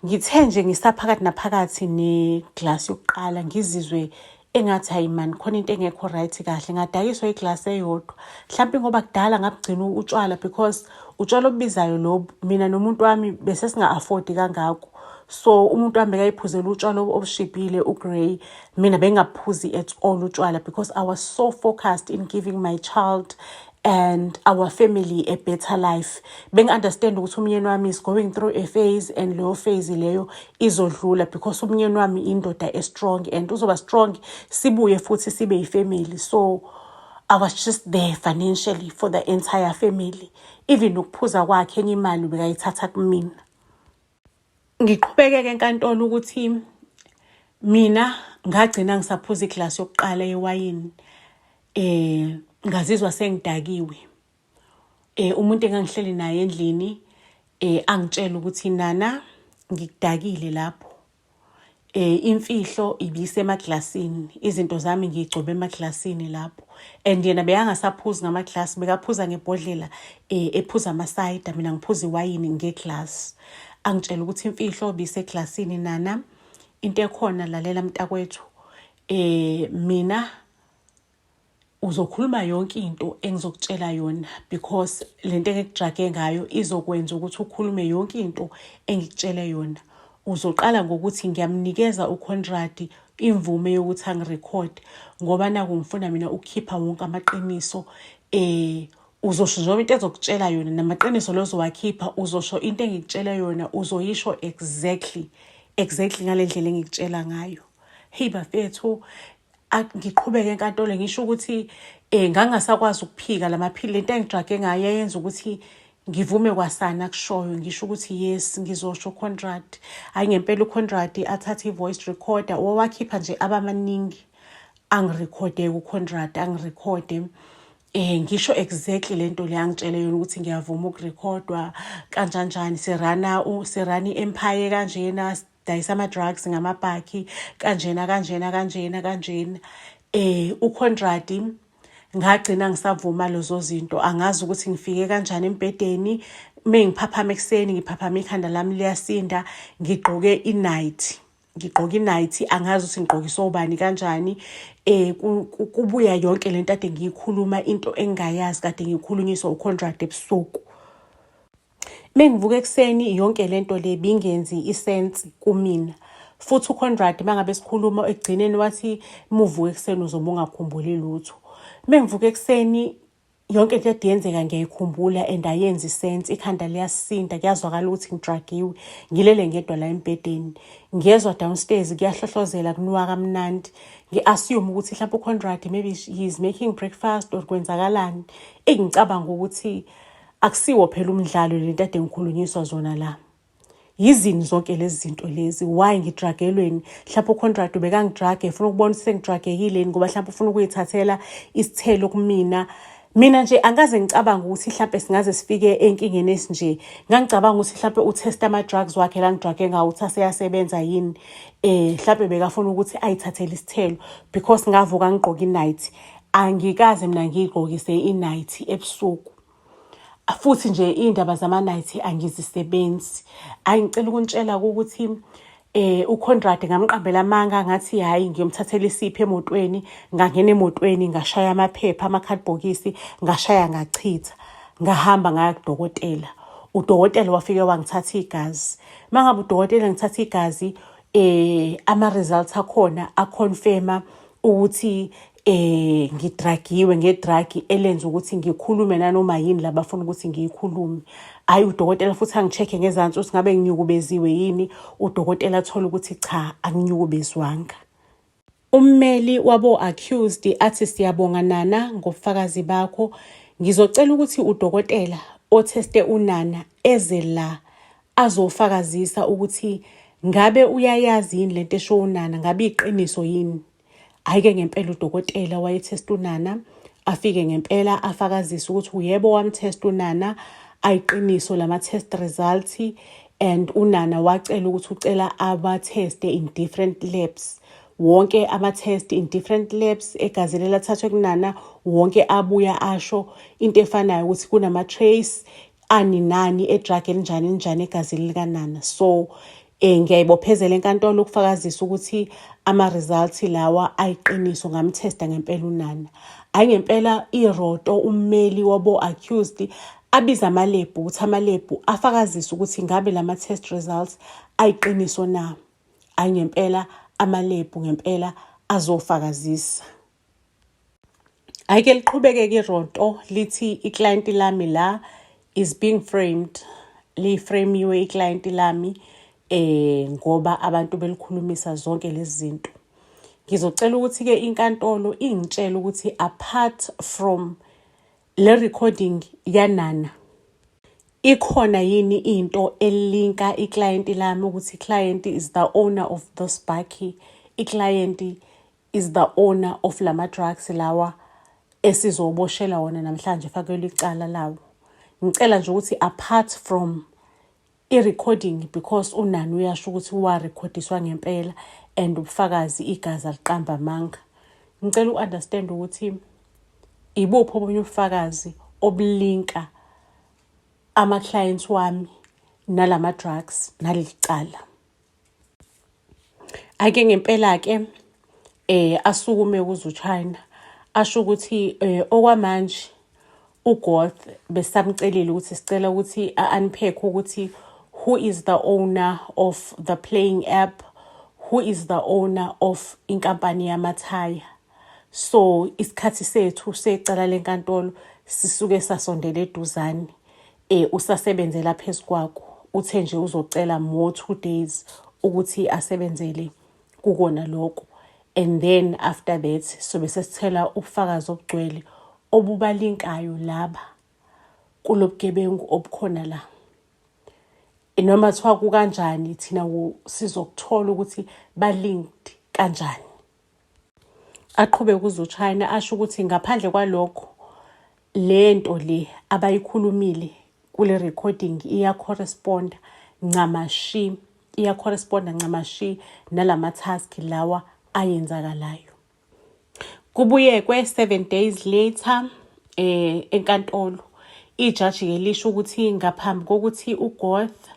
S1: Ngithe nje ngisaphakathi naphakathi neglasi yokuqala, ngizizwe engathi hayi man, khona into engekho right kahle. Ngadakiswa iglasi eyodwa, mhlawumpe ngoba kudala ngabugcina utshwala, because utshwala obubizayo lobu, mina nomuntu wami bese singa-affordi kangako. So umuntu wami bekayiphuzela utshwala obushibhile, uGrey. Mina bengingaphuzi at all utshwala because I was so focused in giving my child and our family a better life. Bengi-understand ukuthi umyeni wami is going through a phase and leyo phase leyo izodlula, because umyeni wami indoda e-strong and uzoba strong, sibuye futhi sibe yifamily. So I was just there financially for the entire family. Even nokuphuza kwakhe, enye imali bekayithatha kumina. Ngiqhubeke-ke enkantolo ukuthi mina ngagcina ngisaphuza iglasi yokuqala yewayini, ngazizwa sengidakiwe. Umuntu engangihleli naye endlini angitshela ukuthi, "Nana, ngikudakile lapho. Imfihlo ibisemaglasini, izinto zami ngiyigcobe emaglasini lapho." And yena bekangasaphuzi ngamaglasi, bekaphuza ngebhodlela, ephuza amasayida, mina ngiphuza iwayini ngeglasi. Angitshela ukuthi imfihlo biseglasini, Nana. Into ekhona, lalela mntakwethu, mina uzokhuluma yonke into engizokutshela yona, because lento engikudrage ngayo izokwenza ukuthi ukhulume yonke into engikutshele yona. Uzoqala ngokuthi ngiyamnikeza uConrad imvume yokuthi angirekhode, ngoba naku ngifuna mina ukukhipha wonke amaqiniso. Uzosho njengoba into ezokutshela yona namaqiniso lozowakhipha, uzosho into engikutshele yona, uzoyisho exactly exactly ngale ndlela engikutshela ngayo. Hey bafethu, ngiqhubeke enkantolo ngisho ukuthi ngangasakwazi ukuphika lamaphilisi. Lento engidrage ngayo yayenza ukuthi ngivume kwasana kushoyo, ngisho ukuthi yes, ngizosho Conrad. Hayi, ngempela uConrad athathe i-voice recorder, owakhipha nje abamaningi, angirekhode uConrad, angirekhode ngisho exactly lento le angitshele yona, ukuthi ngiyavuma ukurekhodwa kanjanjani, sirana i-empire kanjena, dayisa ama-drugs ngamabhakhi kanjena kanjena kanjena kanjena. UConrad, ngagcina ngisavuma lezo zinto. Angazi ukuthi ngifike kanjani embhedeni. Mengiphaphama ekuseni, ngiphaphama ikhanda lami liyasinda, ngigqoke i-night, ngigqoke i-night, angazi ukuthi ngigqokiswe ubani kanjani. Kubuya yonke lento ade ngiyikhuluma, into engingayazi kade ngikhulunyiswa uConrad ebusuku. Mengivuka ekuseni yonke lento le bingenzi i-sense kumina. Futhi uConrad mangabe sikhuluma ekugcineni wathi muvuka ekuseni uzobe ungakhumbuli lutho. Mengivuka ekuseni yonke into ede yenzeka ngiyayikhumbula and ayenzi sense, ikhanda liyasinda, kuyazwakala ukuthi ngidragiwe, ngilele ngedwa la embhedeni. Ngiyezwa downstairs kuyahlohlozela kunuka kamnandi. Ngi-assume ukuthi mhlawumbe uConrad maybe he is making breakfast or kwenzakalani. Engicabanga ukuthi akusiwo phela umdlalo lento ade ngikhulunyiswa zona la. Yizini zonke lezi zinto lezi? Why ngidragelweni? Mhlawumbe uConrad ubekangidrage efuna ukubona ukuthi sengidragekile yini, ngoba mhlawumbe ufuna ukuyithathela isithelo kumina. Mina nje angikaze ngicabanga ukuthi mhlampe singaze sifike enkingeni esinje. Ngangicabanga ukuthi mhlampe uthesta ama-drugs wakhe la ngidrage ngawo ukuthi aseyasebenza yini. Mhlampe bekafuna ukuthi ayithathele isithelo because ngavuka ngigqoke i-night. Angikaze mina ngiyigqokise i-night ebusuku. Futhi nje iy'ndaba zama-night angizisebenzi. Hhayi, ngicela ukunitshela ukuthi uConrad ngamqambela amanga ngathi hhayi ngiyomthathela isipho emotweni, ngangena emotweni ngashaya amaphepha amakhadibhokisi, ngashaya ngachitha. Ngahamba ngaya kudokotela. Udokotela wafike wangithatha igazi. Uma ngabe udokotela ngithatha igazi, ama-results akhona a-confirm-a ukuthi ngidragiwe nge-drug elenza ukuthi ngikhulume nanoma yini la bafuna ukuthi ngiyikhulume. Hhayi, udokotela futhi angi-check-e ngezansi ukuthi ngabe nginyukubeziwe yini, udokotela athole ukuthi cha, anginyukubezwanga. Ummeli wabo-accused athi, "Siyabonga Nana ngobufakazi bakho. Ngizocela ukuthi udokotela otheste uNana eze la azofakazisa ukuthi ngabe uyayazi yini lento esho uNana, ngabe iqiniso yini." Hhayi-ke ngempela udokotela wayethesta uNana, afike ngempela afakazise ukuthi uyebo wamthesta uNana, ayiqiniso lama-test results, and uNana wacela ukuthi ucela abatheste in different labs. Wonke ama-test in different labs egazini elathathwe kuNana wonke abuya asho into efanayo ukuthi kunama-trace ani nani e-drug elinjani elinjani egazini likaNana. So ngiyayibophezela enkantolo ukufakazisa ukuthi ama-results lawa ayiqiniso, ngamthesta ngempela uNana. Hhayi, ngempela iroto ummeli wabo-accused abiza amalebhu ukuthi amalebhu afakazise ukuthi ngabe lama-test results ayiqiniso na. Hhayi, ngempela amalebhu ngempela azofakazisa. Hhayi-ke liqhubeke-ke ironto lithi iklayenti lami la is being framed. Li-frame-iwe iklayenti lami ngoba abantu belikhulumisa zonke lezi zinto. Ngizocela ukuthi-ke inkantolo ingitshele ukuthi apart from le recording yaNana, ikhona yini into elinka iklayenti lami ukuthi client is the owner of this bakkie, iklayenti is the owner of lama drugs lawa esizoboshela wona namhlanje fakelwe icala lawo. Ngicela nje ukuthi apart from i-recording, because uNani uyasho ukuthi warekhodiswa ngempela and ubufakazi igazi aliqamba amanga. Ngicela u-understand ukuthi ibuphi obunye ubufakazi obulinka ama-clients wami nalama drugs naleli cala. Ake ngempela-ke asukume kuze uChina asho ukuthi okwamanje uGoth besamcelile ukuthi sicela ukuthi a-unpack ukuthi who is the owner of the playing app, who is the owner of inkampani yamathaya. So isikhathi sethu secala lenkantolo sisuke sasondela eduzane, usasebenzela phezu kwakho. Uthe nje uzocela more 2 days ukuthi asebenzele kukona lokho and then after that sobe sesithela ubufakazi obugcwele obubalinkayo laba kulobugebengu obukhona la. Noma kuthiwa kukanjani, thina sizokuthola ukuthi ba-linked kanjani. Aqhubeke kuze uChina asho ukuthi ngaphandle kwalokho lento le abayikhulumile kule recording iya-corresponda ncamashi, iya-corresponda ncamashi nalama task lawa ayenzakalayo. Kubuyekwe 7 days later enkantolo. Ijaji ke lisho ukuthi ngaphambi kokuthi uGoth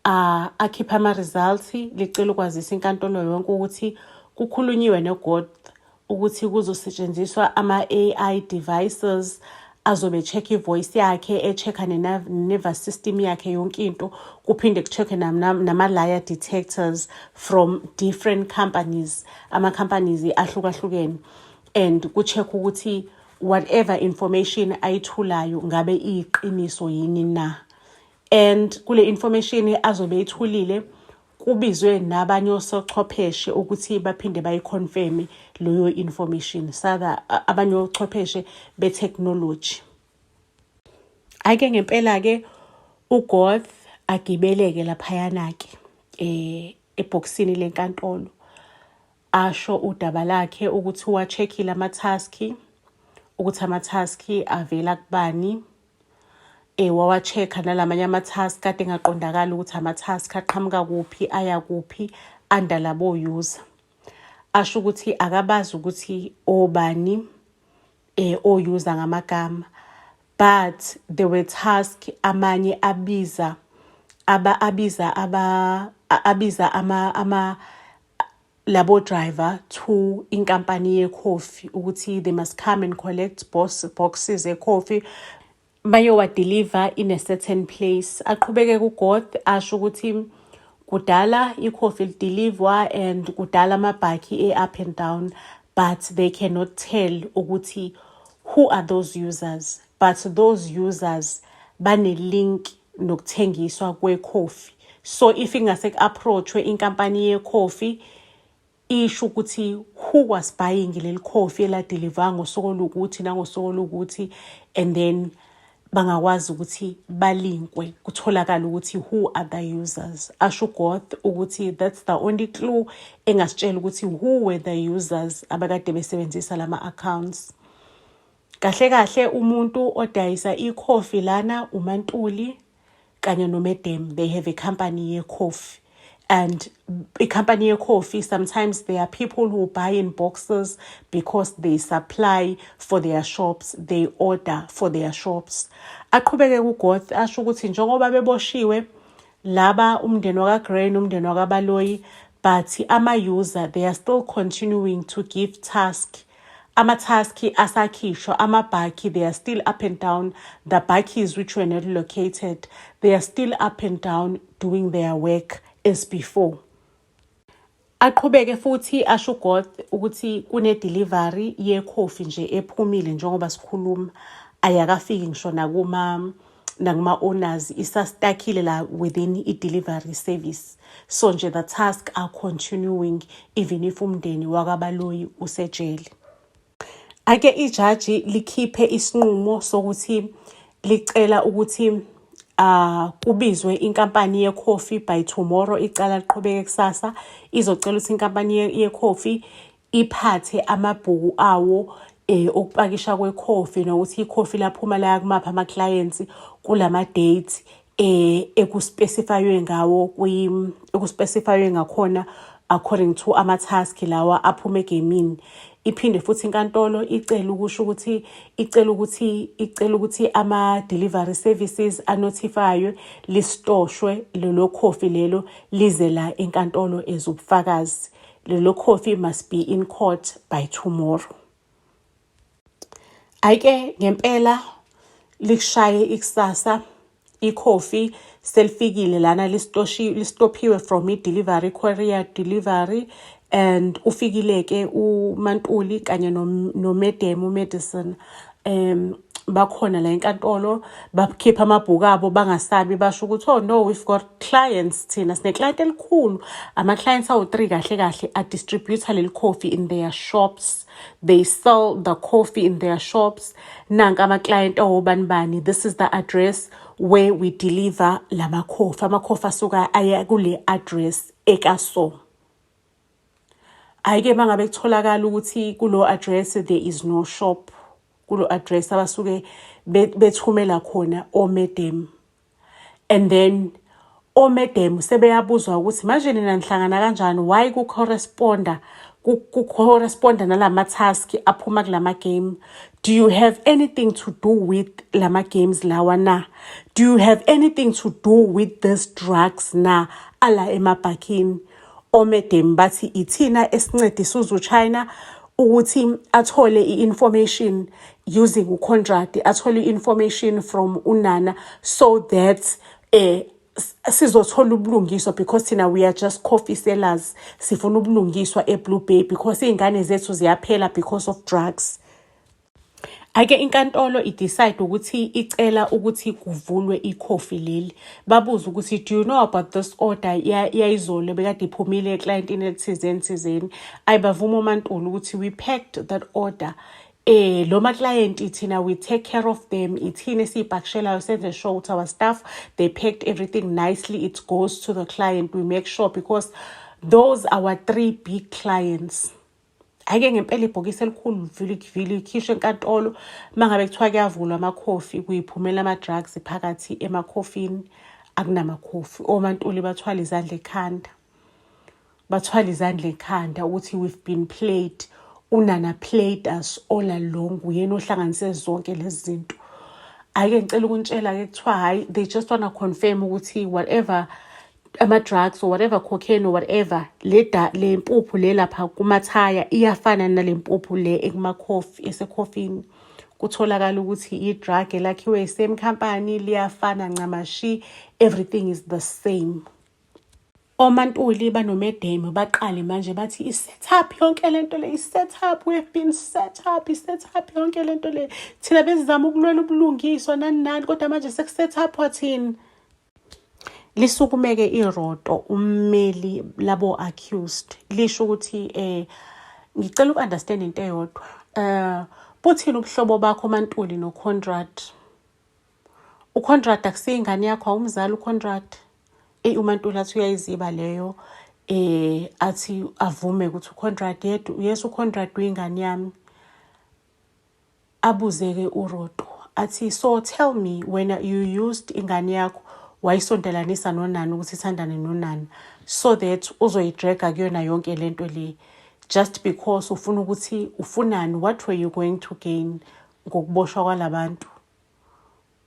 S1: akhiphe ama-results, licela ukwazisa inkantolo yonke ukuthi kukhulunyiwe noGoth ukuthi kuzosetshenziswa ama-AI devices. Azobe check i-voice yakhe, e-check-a ne-nervous system yakhe, yonke into. Kuphinde ku-check-e nama-liar detectors from different companies, ama-companies ahlukahlukene, and ku-check ukuthi whatever information ayithulayo ngabe iyiqiniso yini na. And kule information azobe eyithulile, kubizwe nabanye osochwepheshe ukuthi baphinde bayi-confirm leyo information, sada abanye ochwepheshe be-technology. Ake ngempela-ke uGoth agibeleke laphayana-ke ebhokisini lenkantolo, asho udaba lakhe ukuthi uwa-check-ile ama-task, ukuthi ama-task avela kubani, wawa-check-a nalamanye ama-task kade engaqondakali ukuthi ama-task aqhamuka kuphi, aya kuphi under labo user. Asho ukuthi akabazi ukuthi obani o-user ngamagama, but there were task amanye abiza aba abiza aba abiza ama labo driver to inkampani ye-coffee ukuthi they must come and collect boxes e-coffee, bayowa-deliver in a certain place. Aqhubeke kuGoth asho ukuthi kudala i-coffee li-deliver and kudala amabhakhi e-up and down, but they cannot tell ukuthi who are those users, but those users bane-link nokuthengiswa kwe-coffee. So if ingase ku-approach-we inkampani ye-coffee, isho ukuthi who was buying leli coffee ela-deliver ngosuku olukuthi nangosuku olukuthi, and then bangakwazi ukuthi ba-link-we, kutholakale ukuthi who are the users. Asho uGoth ukuthi that's the only clue engasitshela ukuthi who were the users abakade besebenzisa lama accounts. Kahle kahle, umuntu odayisa ikhofi lana uMantuli kanye noMedem. They have a company ye-coffee, and i-company ye-coffee, sometimes there are people who buy in boxes because they supply for their shops, they order for their shops. Aqhubeke kuGoth asho ukuthi njengoba beboshiwe laba, umndeni wakaGray, umndeni wakaBaloyi, but ama-user, they are still continuing to give task. Ama-task asakhishwa, amabhakhi, they are still up and down. The bakkies which were not located, they are still up and down doing their work as before. Aqhubeke futhi asho uGoth ukuthi kune-delivery yekhofi nje ephumile njengoba sikhuluma, ayakafiki ngisho nakuma-owners, isa-stuck-ile la within i-delivery service. So nje the task are continuing even if umndeni wakaBaloyi usejele. Ake ijaji likhiphe isinqumo sokuthi licela ukuthi kubizwe inkampani yekhofi by tomorrow. Icala liqhubeke kusasa. Izocela ukuthi inkampani yekhofi iphathe amabhuku awo okupakisha kwekhofi, nokuthi ikhofi laphuma laya kumaphi ama-clients kulama dates eku-specify-we ngawo, eku-specify-we ngakhona according to ama-task lawa aphuma egemini. Iphinde futhi inkantolo icele ukusho ukuthi icela ukuthi ama-delivery services a-notify-we, listoshwe lelo khofi lelo, lize la enkantolo as ubufakazi. Lelo khofi must be in court by tomorrow. Ayike ngempela likushaye ikusasa, ikhofi selifikile lana, listophiwe from i-delivery, courier delivery, and ufikile-ke uMantuli kanye noMedem uMedicine. Bakhona la enkantolo, bakhipha amabhuku abo bangasabi, basho ukuthi, "Oh no, we've got clients, thina sine-client elikhulu." Ama-clients awu-three kahle kahle a-distribute leli coffee in their shops. They sell the coffee in their shops. Nanka ama-client awobani bani, this is the address where we deliver lamakhofi, amakhofi asuka aya kule address ekaso. Hhayi-ke, uma ngabe kutholakala ukuthi kulo address there is no shop, kulo address abasuke bethumela khona omedem, and then omedem sebeyabuzwa ukuthi manje nina nihlangana kanjani, why ku-corresponda nalama task aphuma kulama game? Do you have anything to do with lama games lawa na? Do you have anything to do with this drugs na ala emabhakini? Omedem bathi ithina esincedisa uZuchina Ukuthi athole i-information using uConrad, athole i-information from uNana so that sizothola ubulungiswa, because thina we are just coffee sellers. Sifuna ubulungiswa eBlue Bay because iy'ngane zethu ziyaphela because of drugs. Ake inkantolo i-decide ukuthi icela ukuthi kuvulwe ikhofi leli. Babuze ukuthi, "Do you know about this order yayizolo bekade iphumile eklayentini elithizeni thizeni?" Ayibavuma uMaNtuli ukuthi, "We packed that order. Lo ma-client thina we take care of them. Ithina esiyipakishelayo, senze sure ukuthi our staff, they packed everything nicely. It goes to the client. We make sure because those are our three big clients." Ake ngempela ibhokisi elikhulu vili likhishwe enkantolo. Uma ngabe kuthiwa kuyavulwa amakhofi, kuyiphumela ama-drugs phakathi emakhofini. Akunamakhofi. OMaNtuli bathwala izandla ekhanda, bathwala izandla ekhanda ukuthi we've been played. UNana played us all along. Uyena ohlanganise zonke lezi zinto. Ake ngicela ukuntshela-ke, kuthiwa hhayi, they just wanna confirm ukuthi whatever ama-drugs or whatever cocaine or whatever le mpuphu le lapha kumathaya iyafana nale mpuphu le ekumakhofi, esekhofini. Kutholakala ukuthi i-drug elakhiwe same company, liyafana ncamashi, everything is the same. OMaNtuli bano-madam baqale manje bathi i-set up yonke lento le, i-set up, we have been set up, i-set up yonke lento le. Thina besizama ukulwela ubulungiswa, nani nani, kodwa manje seku-set up wathini. Lisukumeke iroto ummeli labo accused, lisho ukuthi, "Ngicela uku-understand into eyodwa. Buthini ubuhlobo bakho, MaNtuli, noConrad? UConrad akusiyingane yakho? Awumzali uConrad?" Eyi, uMaNtuli athi uyayiziba leyo, athi avume ukuthi uConrad yedwa, yes, uConrad uyingane yami. Abuze-ke uRoto athi, "So tell me, wena you used ingane yakho, wayisondelanisa noNana ukuthi ithandane noNana so that uzoyi-drag-a kuyona yonke lento le, just because ufuna ukuthi ufunani? What were you going to gain ngokuboshwa kwalabantu?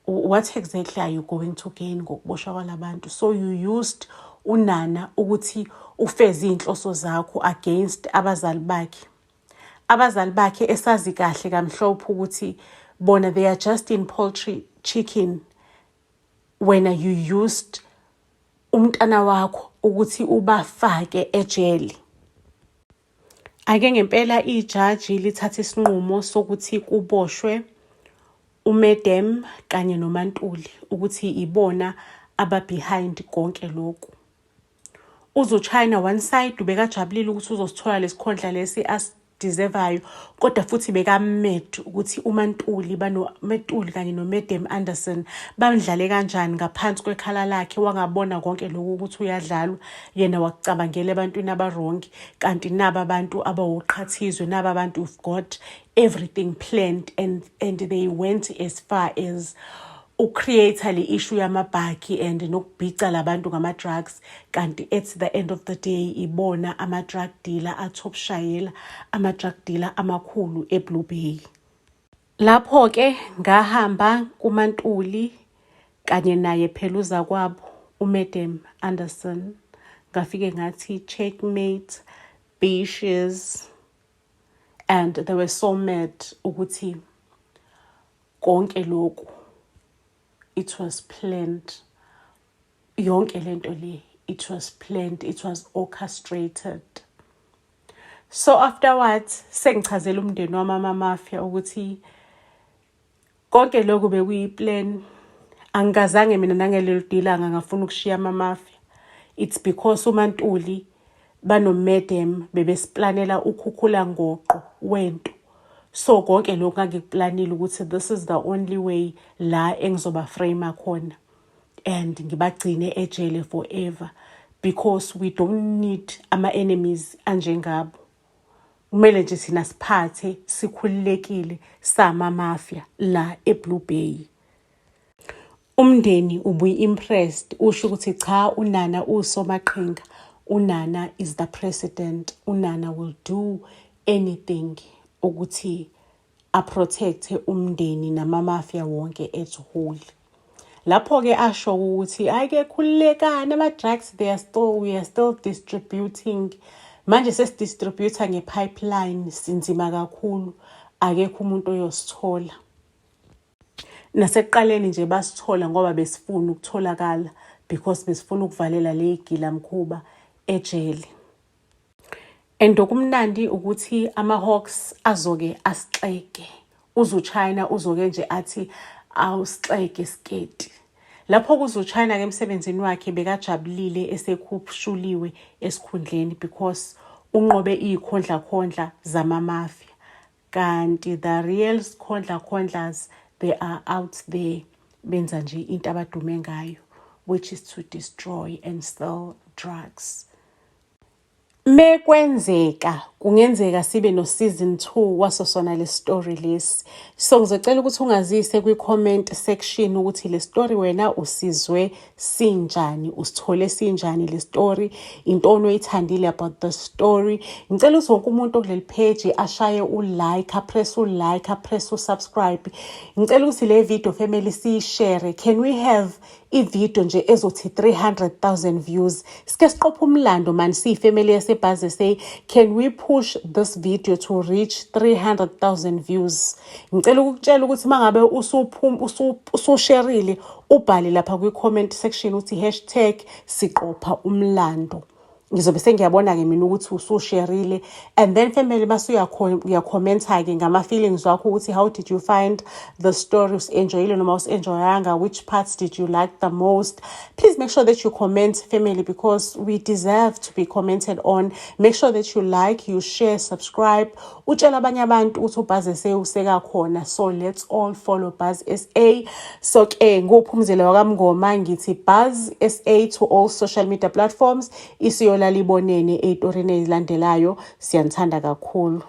S1: What exactly are you going to gain ngokuboshwa kwalabantu? So you used uNana ukuthi ufeze iy'nhloso zakho against abazali bakhe, abazali bakhe esazi kahle kamhlophe ukuthi bona they are just in poultry, chicken. Wena you used umntana wakho ukuthi ubafake ejele." Ake ngempela ijaji lithatha isinqumo sokuthi kuboshwe uMadam kanye noMaNtuli, ukuthi ibona aba-behind konke lokhu. Uzochina one side ubekajabulile ukuthi uzosithola lesikhondla lesi asi-deserve-ayo, kodwa futhi beka-mad ukuthi uMaNtuli banoMaNtuli kanye noMadam Anderson bamdlale kanjani ngaphansi kwekhala lakhe, wangabona konke lokhu ukuthi uyadlalwa. Yena wakucabangela ebantwini aba-wrong, kanti naba abantu abawuqhathizwe, naba abantu who've got everything planned, and they went as far as uku-create le issue yamabhaki and nokubhica labantu ngama-drugs, kanti at the end of the day ibona ama-drug dealer a-top shayela, ama-drug dealer amakhulu eBlue Bay. Lapho-ke ngahamba kuMaNtuli kanye naye phela uzakwabo uMadam Anderson, ngafike ngathi, "Checkmate, bitches," and they were so mad ukuthi konke lokhu it was planned, yonke lento le it was planned, it was orchestrated. So afterwards sengichazela umndeni wami ama-mafia ukuthi konke lokhu bekuyi-plan. Angikazange mina nangelelo ilanga ngafuna ukushiya ama-mafia. It's because uMaNtuli bano-madam bebesiplanela ukhukhula ngoqo wento. So konke lokhu ngangikuplanile ukuthi this is the only way la engizoba frame khona and ngibagcine ejele forever, because we don't need ama-enemies anjengabo. Kumele nje thina siphathe sikhululekile sama-mafia la eBlue Bay. Umndeni ubuyi-impressed, usho ukuthi cha, uNana usomaqhinga, uNana is the president, uNana will do anything ukuthi a-protect-e umndeni nama-mafia wonke as whole. Lapho-ke asho ukuthi hhayi-ke, khululekani, ama-drugs they are still, we are still distributing. Manje sesidistributha nge-pipeline, sinzima kakhulu, akekho umuntu oyosithola. Nasekuqaleni nje basithola ngoba besifuna ukutholakala because besifuna ukuvalela le gilamkhuba ejele. And okumnandi ukuthi ama-Hawks azoke asixeke. Uze uChina uzoke nje athi awusixeke sketi. Lapho kuze uChina ke emsebenzini wakhe bekajabulile esekhushuliwe esikhundleni because unqobe iy'khondlakhondla zama-mafia. Kanti the real skhondlakhondlas, they are out there, benza nje into abadume ngayo, which is to destroy and sell drugs. Mekwenzeka kungenzeka sibe no season 2 waso sona le story lesi. So ngizocela ukuthi ungazise kwi-comment section ukuthi le story wena usizwe sinjani, usithole sinjani le story, intoni oyithandile about the story. Ngicela ukuthi wonke umuntu okuleli page ashaye u-like, apress u-like, apress u-subscribe. Ngicela ukuthi le video, family, siyishare. Can we have ividiyo nje ezothi 300,000 views? Sike siqophe umlando mani, siyifamily yaseBuzz SA. Can we push this video to reach 300,000 views? Ngicela ukukutshela ukuthi uma ngabe ususherile, ubhale lapha kwi-comment section uthi #siqophaumlando. Ngizobe sengiyabona-ke mina ukuthi ususherile. And then, family, mase uyakhomenta-ke ngama-feelings wakho ukuthi how did you find the story, usi-enjoyile noma usi-enjoyanga, which parts did you like the most? Please make sure that you comment, family, because we deserve to be commented on. Make sure that you like, you share, subscribe, utshela abanye abantu ukuthi uBuzz SA usekakhona. So let's all follow Buzz SA. So ke nguPhumzile wakaMngoma, ngithi Buzz SA to all social media platforms. Isiyolala ibonene ey'torini ey'landelayo. Siyanithanda kakhulu.